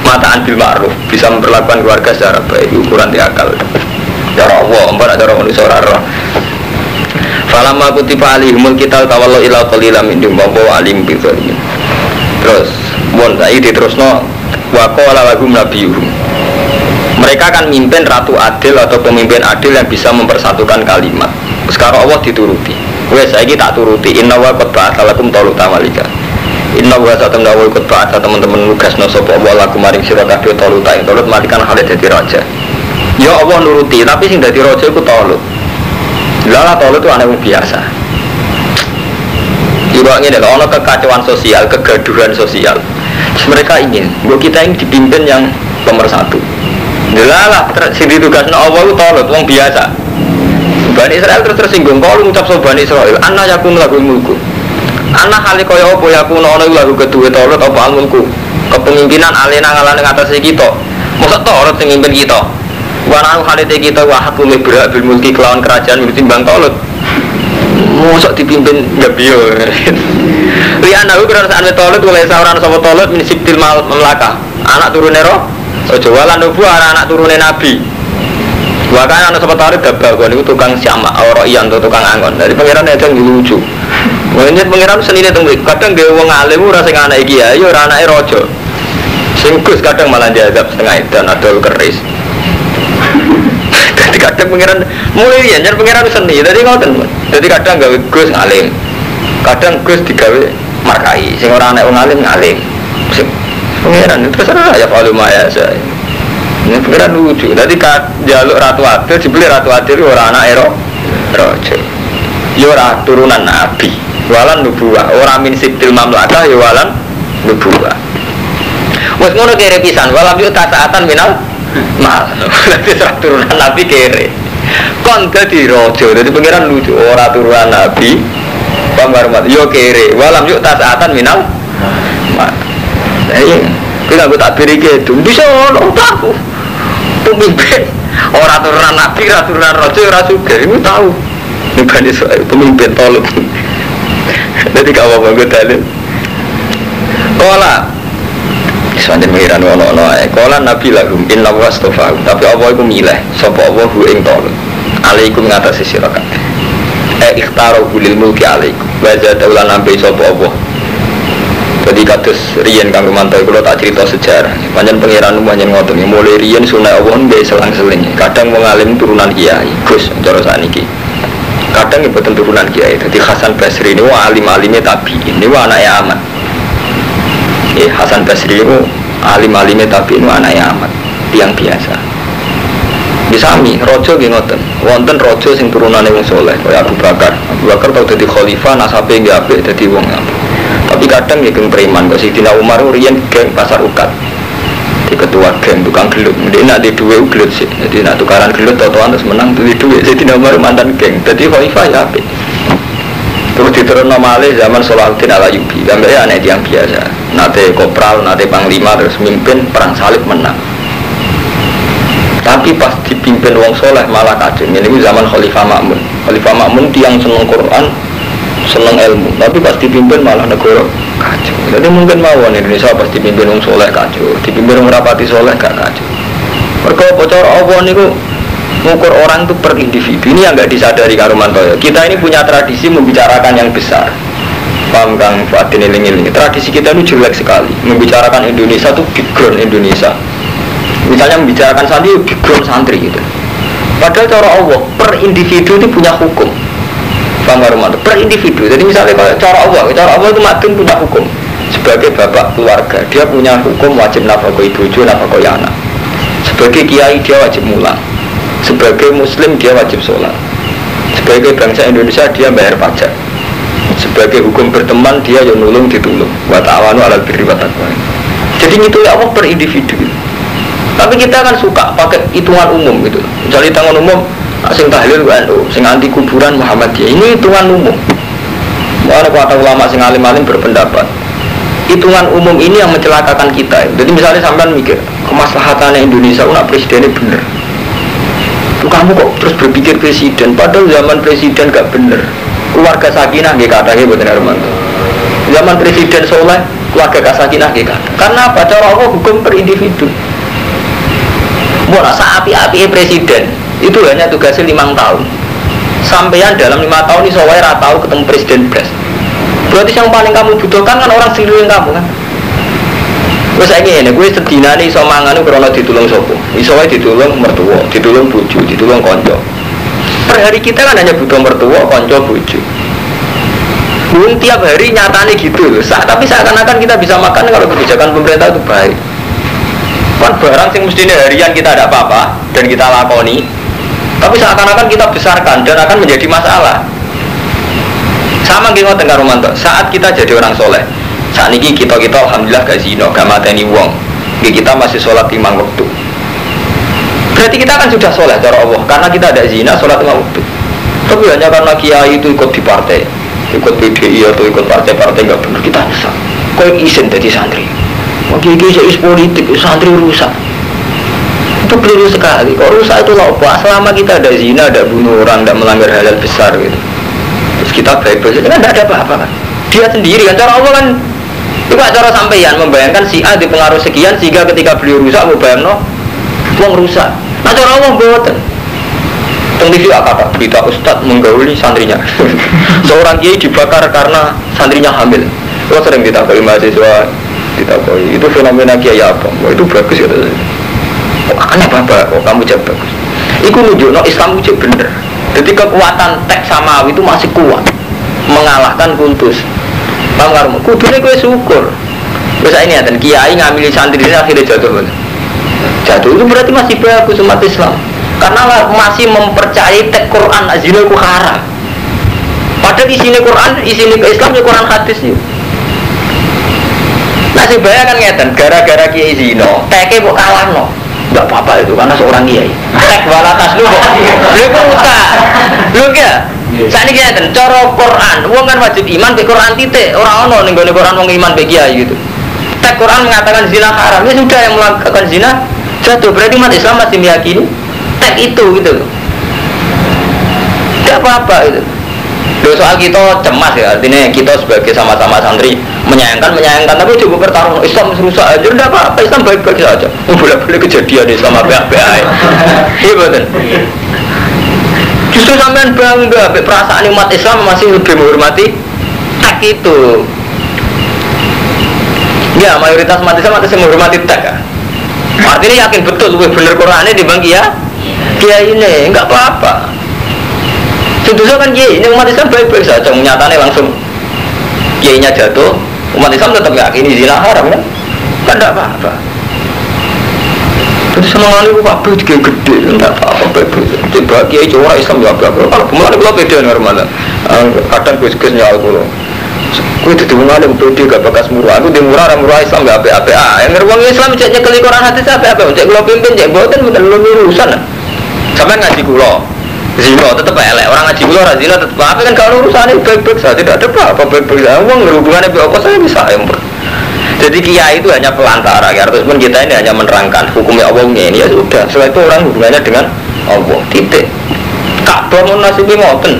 mataan bil ma'ruf, bisa memperlakukan keluarga secara baik, ukuran di akal. Cara Allah, mbok cara manusa ora roh. Falamma kutiba alaihimul qital tawallu ila qalilan minhum wa huwa alim bi dzalimin. Terus mun saiki diterusno wa qala lahum nabiyuhum. Mereka kan mimpin ratu adil atau pemimpin adil yang bisa mempersatukan kalimat. Sekarang Allah dituruti. Wes saiki tak turuti. Inna wa qad ba'atsa lakum taluta malika. Inna wa satamna wa qad ba'atsa teman-teman nugasno sapa Allah lakum maring sira kabeh taluta ing talut malikan hale dadi raja. Ya Allah nuruti, tapi sing dadi raja iku talut. Lah talut itu anak wong biasa. Iku ngene lho, ana kekacauan sosial, kegaduhan sosial. Terus mereka ingin, mbok kita ini dipimpin yang pemersatu. Lah sing ditugasno Allah iku talut wong biasa. Bani Israel terus tersinggung, kalau ngucap sapa Bani Israel, anna yakun lahul mulku. Anna hale kaya apa yakun ana iku lahu keduwe talut apa al-mulku. Kepemimpinan alena ngalane ngatasé kita. Mosok talut sing mimpin kita. Wa na'u halite kita wa haqqu berhak bil mulki kelawan kerajaan timbang talut. Mosok dipimpin gabiyo. Li anahu karena saat talut oleh seorang sapa talut min sibtil mamlaka. Anak turune roh aja wala nubu anak turune nabi. Bahkan anak sapa tarik dabal niku tukang siamak ora iya atau tukang angon. Dari pangeran aja lucu. Mungkin pangeran senine teng mriku. Kadang gawe wong alim ora sing anake kiai ora anake raja. Sing Gus kadang malah diazab setengah edan adol keris. Dadi kadang pangeran mulai yen pangeran seni. Dadi ngoten. Dadi kadang gawe Gus alim. Kadang Gus digawe markai. Sing ora anake wong alim ngalim. Sing pangeran terserah ya falumaya saya. Ini pikiran lucu. Tadi jaluk ratu adil, dibeli ratu adil ora anake raja. Ya ora turunan nabi. Walan nubuwah, ora min sibtil mamlakah ya walan nubuwah. Wis ngono kere pisan, walam yu tasaatan minal mal. Dadi ora turunan nabi kere. Kon dadi raja. Dadi pangeran lucu, ora turunan nabi. Paham karo yo kere, walam yu tasaatan minal mal. Iya, kita aku tak beri gitu. Bisa ono tahu. Pemimpin ora turunan nabi, ora turunan raja, ora sugih. Iku tahu. Ini Bani Israil pemimpin Talut. Jadi gak apa-apa gue dalil. Kola sepanjang pengiran ono-ono ae. Kola Nabi lahum inna wastofa. Tapi Allah iku milih sapa Allah hu ing Talut. Alaikum ngatasi sira kabeh. Ikhtaru lil mulki alaikum. Wa zada ulan ambe sapa Allah. Jadi kados riyen Kang Romanto kula tak cerita sejarah. Pancen pangeran pancen ngoten mulai riyen sunah Allah mbek selang-seling. Kadang wong alim turunan kiai, Gus cara sakniki. Kadang mboten turunan kiai. Dadi Hasan Basri niku alim-alime tabiin, niku anake Ahmad. Hasan Basri niku alim-alime tabiin niku anake Ahmad, tiyang biasa. Disami raja nggih ngoten. Wonten raja sing turunane wong saleh kaya Abu Bakar. Abu Bakar tau dadi khalifah, nasabe nggih apik dadi wong apik. Tapi kadang ya geng preman, kok Sayyidina Umar riyen geng pasar ukat. Di ketua geng tukang gelut. Dia nak di duwe gelut sih. Jadi nak tukaran gelut totoan terus menang duwe duwe. Sayyidina Umar mantan geng. Dadi khalifah ya apik. Terus diturunno malih zaman Salahuddin Al-Ayyubi. Sampai aneh tiyang biasa. Nate kopral, nate panglima terus mimpin perang salib menang. Tapi pas dipimpin wong soleh malah kacau. Ini zaman Khalifah Makmun. Khalifah Makmun tiang seneng Quran, seneng ilmu. Tapi pas dipimpin malah negara kacau. Jadi mungkin mawon Indonesia pas dipimpin wong soleh kacau, dipimpin wong rapati soleh gak kacau. Mergo cara Allah niku ngukur orang itu per individu. Ini yang gak disadari karo Mantoyo. Kita ini punya tradisi membicarakan yang besar. Paham Kang Fatin eling-eling. Tradisi kita itu jelek sekali. Membicarakan Indonesia itu background Indonesia. Misalnya membicarakan santri, background santri gitu. Padahal cara Allah per individu itu punya hukum. Paham Kang Romanto? Per individu. Jadi misalnya kalau cara Allah itu madun punya hukum. Sebagai bapak keluarga, dia punya hukum wajib nafkahi bojo, nafkahi anak. Sebagai kiai dia wajib mulang. Sebagai muslim dia wajib sholat. Sebagai bangsa Indonesia dia bayar pajak. Sebagai hukum berteman dia yang nulung ditulung. Wa ta'awanu 'alal birri wat taqwa. Jadi itu ya Allah per individu. Tapi kita kan suka pakai hitungan umum gitu. Misalnya hitungan umum, sing tahlil NU, sing anti kuburan Muhammadiyah. Ini hitungan umum. Makanya kata ulama sing alim-alim berpendapat, hitungan umum ini yang mencelakakan kita. Jadi misalnya sampean mikir, kemaslahatannya Indonesia, nak presidennya bener. Tuh kamu kok terus berpikir presiden, padahal zaman presiden gak bener. Keluarga sakinah nggih kathah mboten Armanto. Zaman presiden soleh, keluarga gak sakinah nggih kathah. Karena apa? Cara Allah hukum per individu. Mau rasa api-api presiden itu hanya tugasnya 5 tahun. Sampean dalam 5 tahun iso wae ra tau ketemu presiden blas. Berarti yang paling kamu butuhkan kan orang sekeliling kamu kan. Wes saiki ngene, kowe sedinane iso mangan krana ditulung sapa? Iso wae ditulung mertua, ditulung bojo, ditulung kanca. Per hari kita kan hanya butuh mertua, kanca, bojo. Pun tiap hari nyatane gitu loh. Tapi seakan-akan kita bisa makan kalau kebijakan pemerintah itu baik. Kan barang sing mestine harian kita ada apa-apa dan kita lakoni, tapi seakan-akan kita besarkan dan akan menjadi masalah. Sama nggih ngoten karo Romanto. Saat kita jadi orang soleh, saat ini kita alhamdulillah gak zina, gak mateni wong. Kita masih sholat 5 waktu. Berarti kita kan sudah soleh cara Allah, karena kita ada zina sholat 5 waktu. Tapi hanya karena kiai itu ikut di partai, ikut PDI atau ikut partai-partai nggak benar, kita nyesal. Kau izin jadi santri. Oke, ini politik, santri rusak. Itu keliru sekali. Kalau rusak itu apa? Selama kita ada zina, ada bunuh orang, ada melanggar hal-hal besar gitu. Terus kita baik-baik saja, kan tidak ada apa-apa kan. Dia sendiri kan, cara Allah kan. Itu cara sampeyan membayangkan si A dipengaruhi sekian sehingga ketika beliau rusak, membayangno wong rusak. Nah cara Allah mboten. Teng TV kata berita ustadz menggauli santrinya. Seorang kiai dibakar karena santrinya hamil. Lo sering ditakoi mahasiswa, ditakoi itu fenomena kiai apa? Wah, itu bagus kata saya. Kok aneh bapak, kok kamu jawab bagus. Iku nunjukno Islam itu bener. Jadi kekuatan teks samawi itu masih kuat mengalahkan kultus. Paham karo? Kudune kowe syukur. Wis ini ya, dan kiai ngamili santri ini akhirnya jatuh. Jatuh itu berarti masih bagus umat Islam. Karena masih mempercayai teks Quran zina ku haram. Padahal isine Quran, isine Islam ya Quran hadis ya. Nah sing bahaya kan ngeten, gara-gara kiai zina, teke mbok kalahno. Enggak apa-apa itu karena seorang kiai. Tek walatas lu kok. Lha kok rusak. Lho ki. Sakniki ngeten, cara Quran, wong kan wajib iman be Quran titik, ora ono ning gone Quran wong iman be kiai gitu. Tek Quran mengatakan zina haram, ya sudah yang melakukan zina jatuh, berarti umat Islam masih meyakini tek itu gitu. Tidak apa-apa itu. Loh, soal kita cemas ya, artinya kita sebagai sama-sama santri menyayangkan, tapi coba bertarung Islam rusak aja, tidak apa-apa, Islam baik-baik saja. Boleh-boleh kejadian Islam apa-apa. Iya betul. Justru sampean bangga, perasaan umat Islam masih lebih menghormati tak itu. Ya, mayoritas umat Islam masih menghormati tak. Ya. Artinya yakin betul, lebih bener Qurannya dibanding ya, kiai ini enggak apa-apa. Tentu saja kan kiai ini umat Islam baik-baik saja, nyatanya langsung kiainya jatuh, umat Islam tetap yakin ini zina haram kan? Kan enggak apa-apa. Terus senengane ku kabeh gede, enggak apa-apa baik-baik. Coba kiai cowok Islam ya apa-apa. Kalau mulane kula beda normal. Kadang gus-gus nyal kula. Kuwi dadi wong alim pede gak bakas murah. Aku di murah ora murah Islam gak apik-apik. Ah, yang wong Islam cek nyekeli Quran hadis apik-apik. Cek kula pimpin cek mboten mboten urusan. Sampeyan ngaji kula. Zina tetep elek. Orang ngaji kula ora zina tetep apik kan gak urusane baik-baik saja. Tidak ada apa-apa baik-baik saja. Wong hubungane mbek apa saya bisa ya. Jadi kiai itu hanya pelantara, ya. Artinya kita ini hanya menerangkan hukumnya Allah ini ya sudah. Setelah itu orang hubungannya dengan Allah. Titik. Ka'bah mun nasibe ngoten.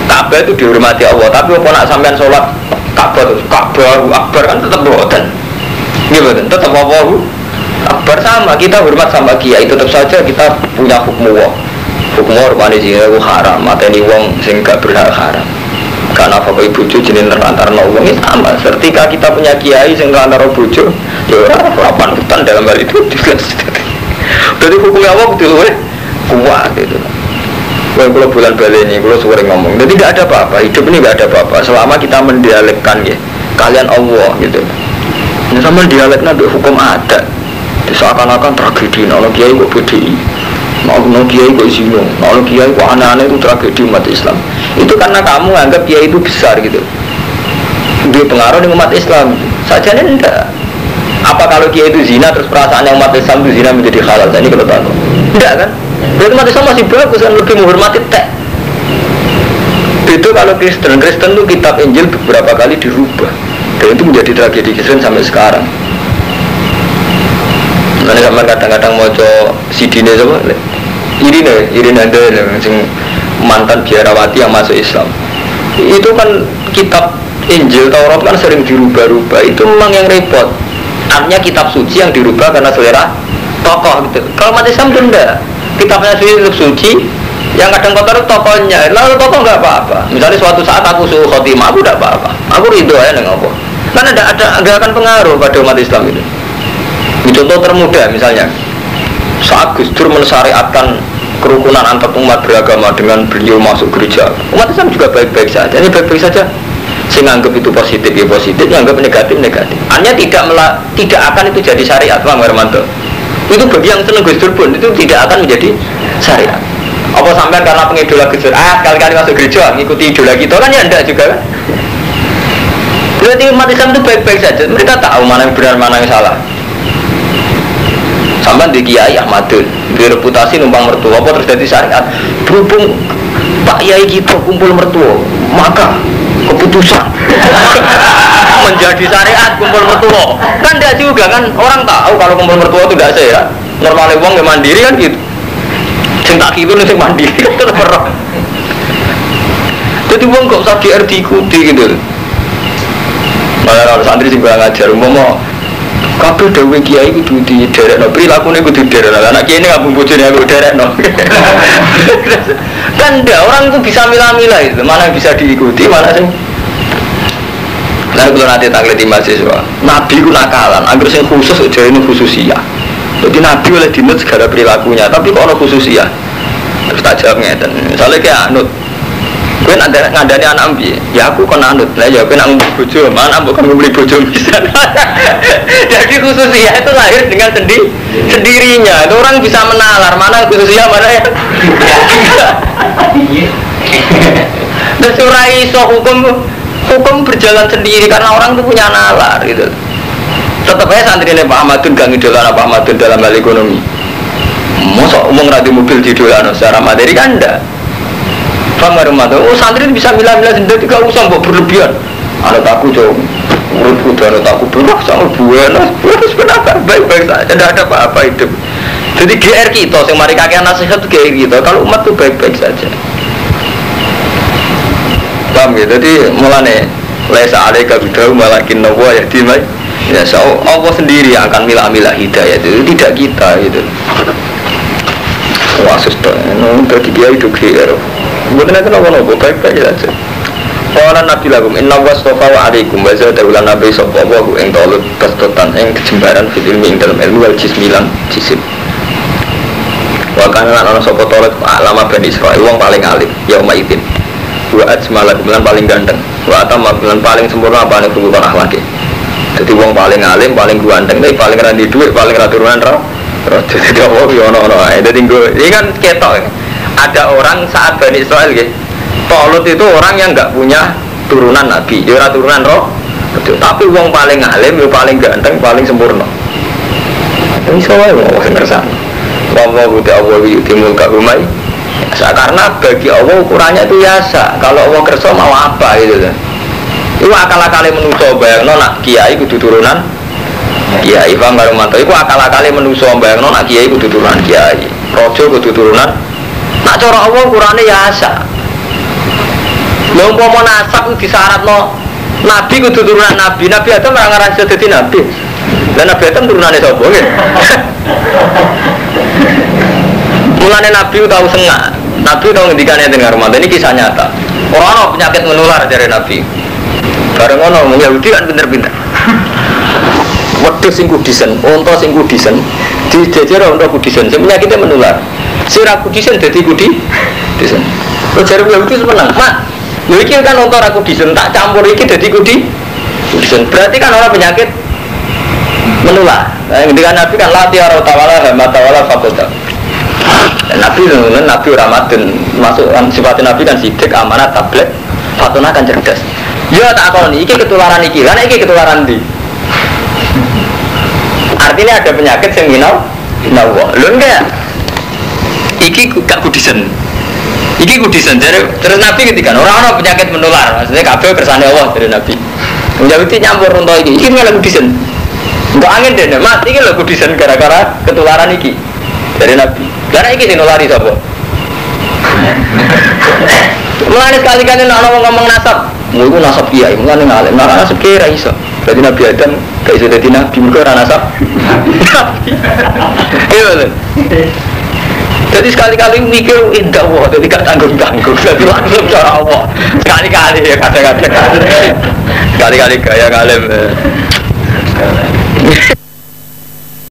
Ka'bah itu dihormati Allah, tapi apa nak sampean sholat Ka'bah terus Ka'bah Akbar kan tetap mboten. Nggih mboten, tetap Allahu Akbar sama, kita hormat sama kiai, tetap saja kita punya hukum Allah. Hukum Allah zina itu haram, mateni wong sing gak berhak haram. Karena apa bojo jenenge nelantarno wong itu sama. Ketika kita punya kiai sing nelantarno bojo, ya ora lapan hutan dalam hal itu jelas. Jadi hukumnya Allah kudu luwih kuat gitu. Kalau bulan balik ini, kalau sering ngomong, jadi tidak ada apa-apa, hidup ini tidak ada apa-apa selama kita mendialekkan ya, kalian Allah gitu. Ini sama dialeknya hukum adat, seakan-akan tragedi, kalau kiai kok BDI, kalau kiai kok zina, kalau kiai kok aneh-aneh itu tragedi umat Islam. Itu karena kamu anggap kiai itu besar gitu, dia pengaruh dengan umat Islam. Sajane enggak. Apa kalau kiai itu zina terus perasaannya umat Islam itu zina menjadi halal? Ini kalau tahu, enggak kan? Berarti umat Islam masih bagus kan, lebih menghormati tek. Itu kalau Kristen, Kristen itu kitab Injil beberapa kali dirubah dan itu menjadi tragedi Kristen sampai sekarang. Nanti sama kadang-kadang mau coba CD-nya sama Irine ada yang mantan biarawati yang masuk Islam. Itu kan kitab Injil Taurat kan sering dirubah-rubah. Itu memang yang repot. Artinya kitab suci yang dirubah karena selera tokoh gitu. Kalau umat Islam itu enggak. Kitabnya suci tetap suci, yang kadang kotor tokohnya. Lalu tokoh nggak apa-apa. Misalnya suatu saat aku suruh khotimah, aku nggak apa-apa. Aku ridho aja neng apa. Karena ada nggak akan pengaruh pada umat Islam itu. Contoh termuda misalnya, saat Gus Dur mensyariatkan kerukunan antar umat beragama dengan beliau masuk gereja, umat Islam juga baik-baik saja. Ini baik-baik saja. Saya nganggap itu positif ya positif, nganggap negatif negatif. Hanya tidak akan itu jadi syariat, Pak Hermanto. Itu bagi yang seneng Gus Dur pun itu tidak akan menjadi syariat. Apa sampean karena pengidola Gus Dur, sekali-kali masuk gereja ngikuti idola kita kan ya enggak juga kan? Berarti umat Islam itu baik-baik saja. Mereka tahu mana yang benar mana yang salah. Sampean di Kiai Ahmadun, di reputasi numpang mertua, apa terus jadi syariat? Berhubung Pak Kiai kita kumpul mertua, maka keputusan menjadi syariat kumpul mertua kan tidak juga kan, orang tahu kalau kumpul mertua itu tidak sehat. Normalnya uang yang mandiri kan gitu, sing tak gitu sing mandiri kan tetep roh. Jadi uang kok usah GR diikuti gitu. Malah kalau santri sing kurang ajar umpama kabeh dhewe kiai kudu diderekno, prilakune kudu diderekno. Anak kiai ini ngambung bojone aku derekno. Kan ndak, orang itu bisa milah-milah itu, mana yang bisa diikuti, mana sing. Lalu kalau nanti tanglet di mahasiswa, Nabi ku nakalan, angger sing khusus jarene khususiyah. Jadi Nabi oleh dinut segala perilakunya, tapi kok ono khususiyah. Terus tak jawab ngeten. Misalnya kayak anut, kowe ngandani anak piye? Ya aku kon anut. Lah ya kowe nak ngumpul bojo, mana mbok kon ngumpuli bojo bisa. Jadi khususiyah itu lahir dengan sendirinya. Itu orang bisa menalar mana khususiyah mana ya. Terus ora iso hukum berjalan sendiri karena orang itu punya nalar gitu. Tetap aja santri ini Pak Ahmadun gak ngidolano Pak Ahmadun dalam hal ekonomi. Mosok umum radi mobil didolano secara materi kan enggak. Paham Hermanto? Oh santri bisa milah-milah sendiri, gak usah mbok berlebihan. Anak aku jauh, urutku dan anak aku benar sama buenas, buenas kenapa? Baik-baik saja, tidak ada apa-apa hidup. Jadi GR kita, yang mari kakek nasihat GR kita. Kalau umat tuh baik-baik saja. Paham ya? Jadi mulane laisa alaika hudahu walakin Allah yahdi man yasha. Allah sendiri yang akan milah-milah hidayah itu, tidak kita gitu. Wah, sudah, dadi kiai itu GR. Mboten enten napa-napa, baik-baik saja. Qala Nabi lakum inna wastafa wa alaikum wa zada ulan nabi sapa wa ing talut bastotan ing kejembaran fil ilmi ing dalem ilmu wal jismi lan jisim. Wa kana lan ana sapa talut alama Bani Israil wong paling alim yauma idzin. Wa ajmala lan paling ganteng, wa atamma lan paling sempurna apane khuluqan akhlake. Dadi wong paling alim, paling ganteng, tapi paling ra duwe dhuwit, paling ra turunan ra. Dadi Allah yo ono-ono ae. Dadi ini kan ketok. Ada orang saat Bani Israil nggih. Talut itu orang yang nggak punya turunan nabi, ya ora turunan roh. Tapi wong paling alim, yo paling ganteng, paling sempurna. Iso wae wong sing ngersakno. Wa wa ta'ala yutimul ka umai. Karena bagi Allah ukurannya itu biasa. Kalau Allah kersa mau apa gitu kan. Iku akal-akale manusa bayangno nak kiai kudu turunan kiai, paham karo mantu. Iku akal-akale manusa bayangno nak kiai kudu turunan kiai, raja kudu turunan. Nak cara Allah ukurane biasa. Lha umpama nasab iku disyaratno nabi kudu turunan nabi, Nabi Adam ora ngarang iso dadi nabi. Lah Nabi Adam turunane sapa nggih? Mulane nabi tau sengak. Nabi tau ngendikane enten karo mantu, ini kisah nyata. Ora ana penyakit menular jare nabi. Bareng ngono wong Yahudi kan pinter-pinter. Wedhus sing kudisen, unta sing kudisen, dijejer unta kudisen, sing penyakitnya menular. Sing ra kudisen dadi kudisen. Terus jare Yahudi seneng, "Mak, lho iki kan unta ra kudisen, tak campur iki dadi kudisen." Berarti kan ora penyakit menular. Nah, ngendikan Nabi kan la tiara tawala hama tawala faqata. Nabi Nabi Ramadan masuk kan sifat Nabi kan sidik, amanat, tablet, fatona kan cerdas. Ya tak akoni iki ketularan iki, lan iki ketularan ndi? Artinya ada penyakit sing minau nawa. Lho enggak. Iki gak kudisen. Iki kudisen. Terus Nabi ketika ora ana penyakit menular, maksudnya kabeh kersane Allah dari Nabi. Yahudi nyampur unta iki, iki malah kudisen. Enggak angin dene, Mas, iki lho kudisen gara-gara ketularan iki. Dari Nabi. Karena iki sing nulari sapa? Mulane sekali-kali nek ana wong ngomong nasab, iku nasab kiai, mulane ngalim. Nek nasab kiai ra iso. Berarti Nabi Adam gak iso dadi nabi, mergo ora nasab. Iya lho. Jadi sekali-kali mikir indah Allah, jadi gak tanggung-tanggung, jadi langsung cara Allah. Sekali-kali ya kadang-kadang. Sekali-kali gaya ngalim.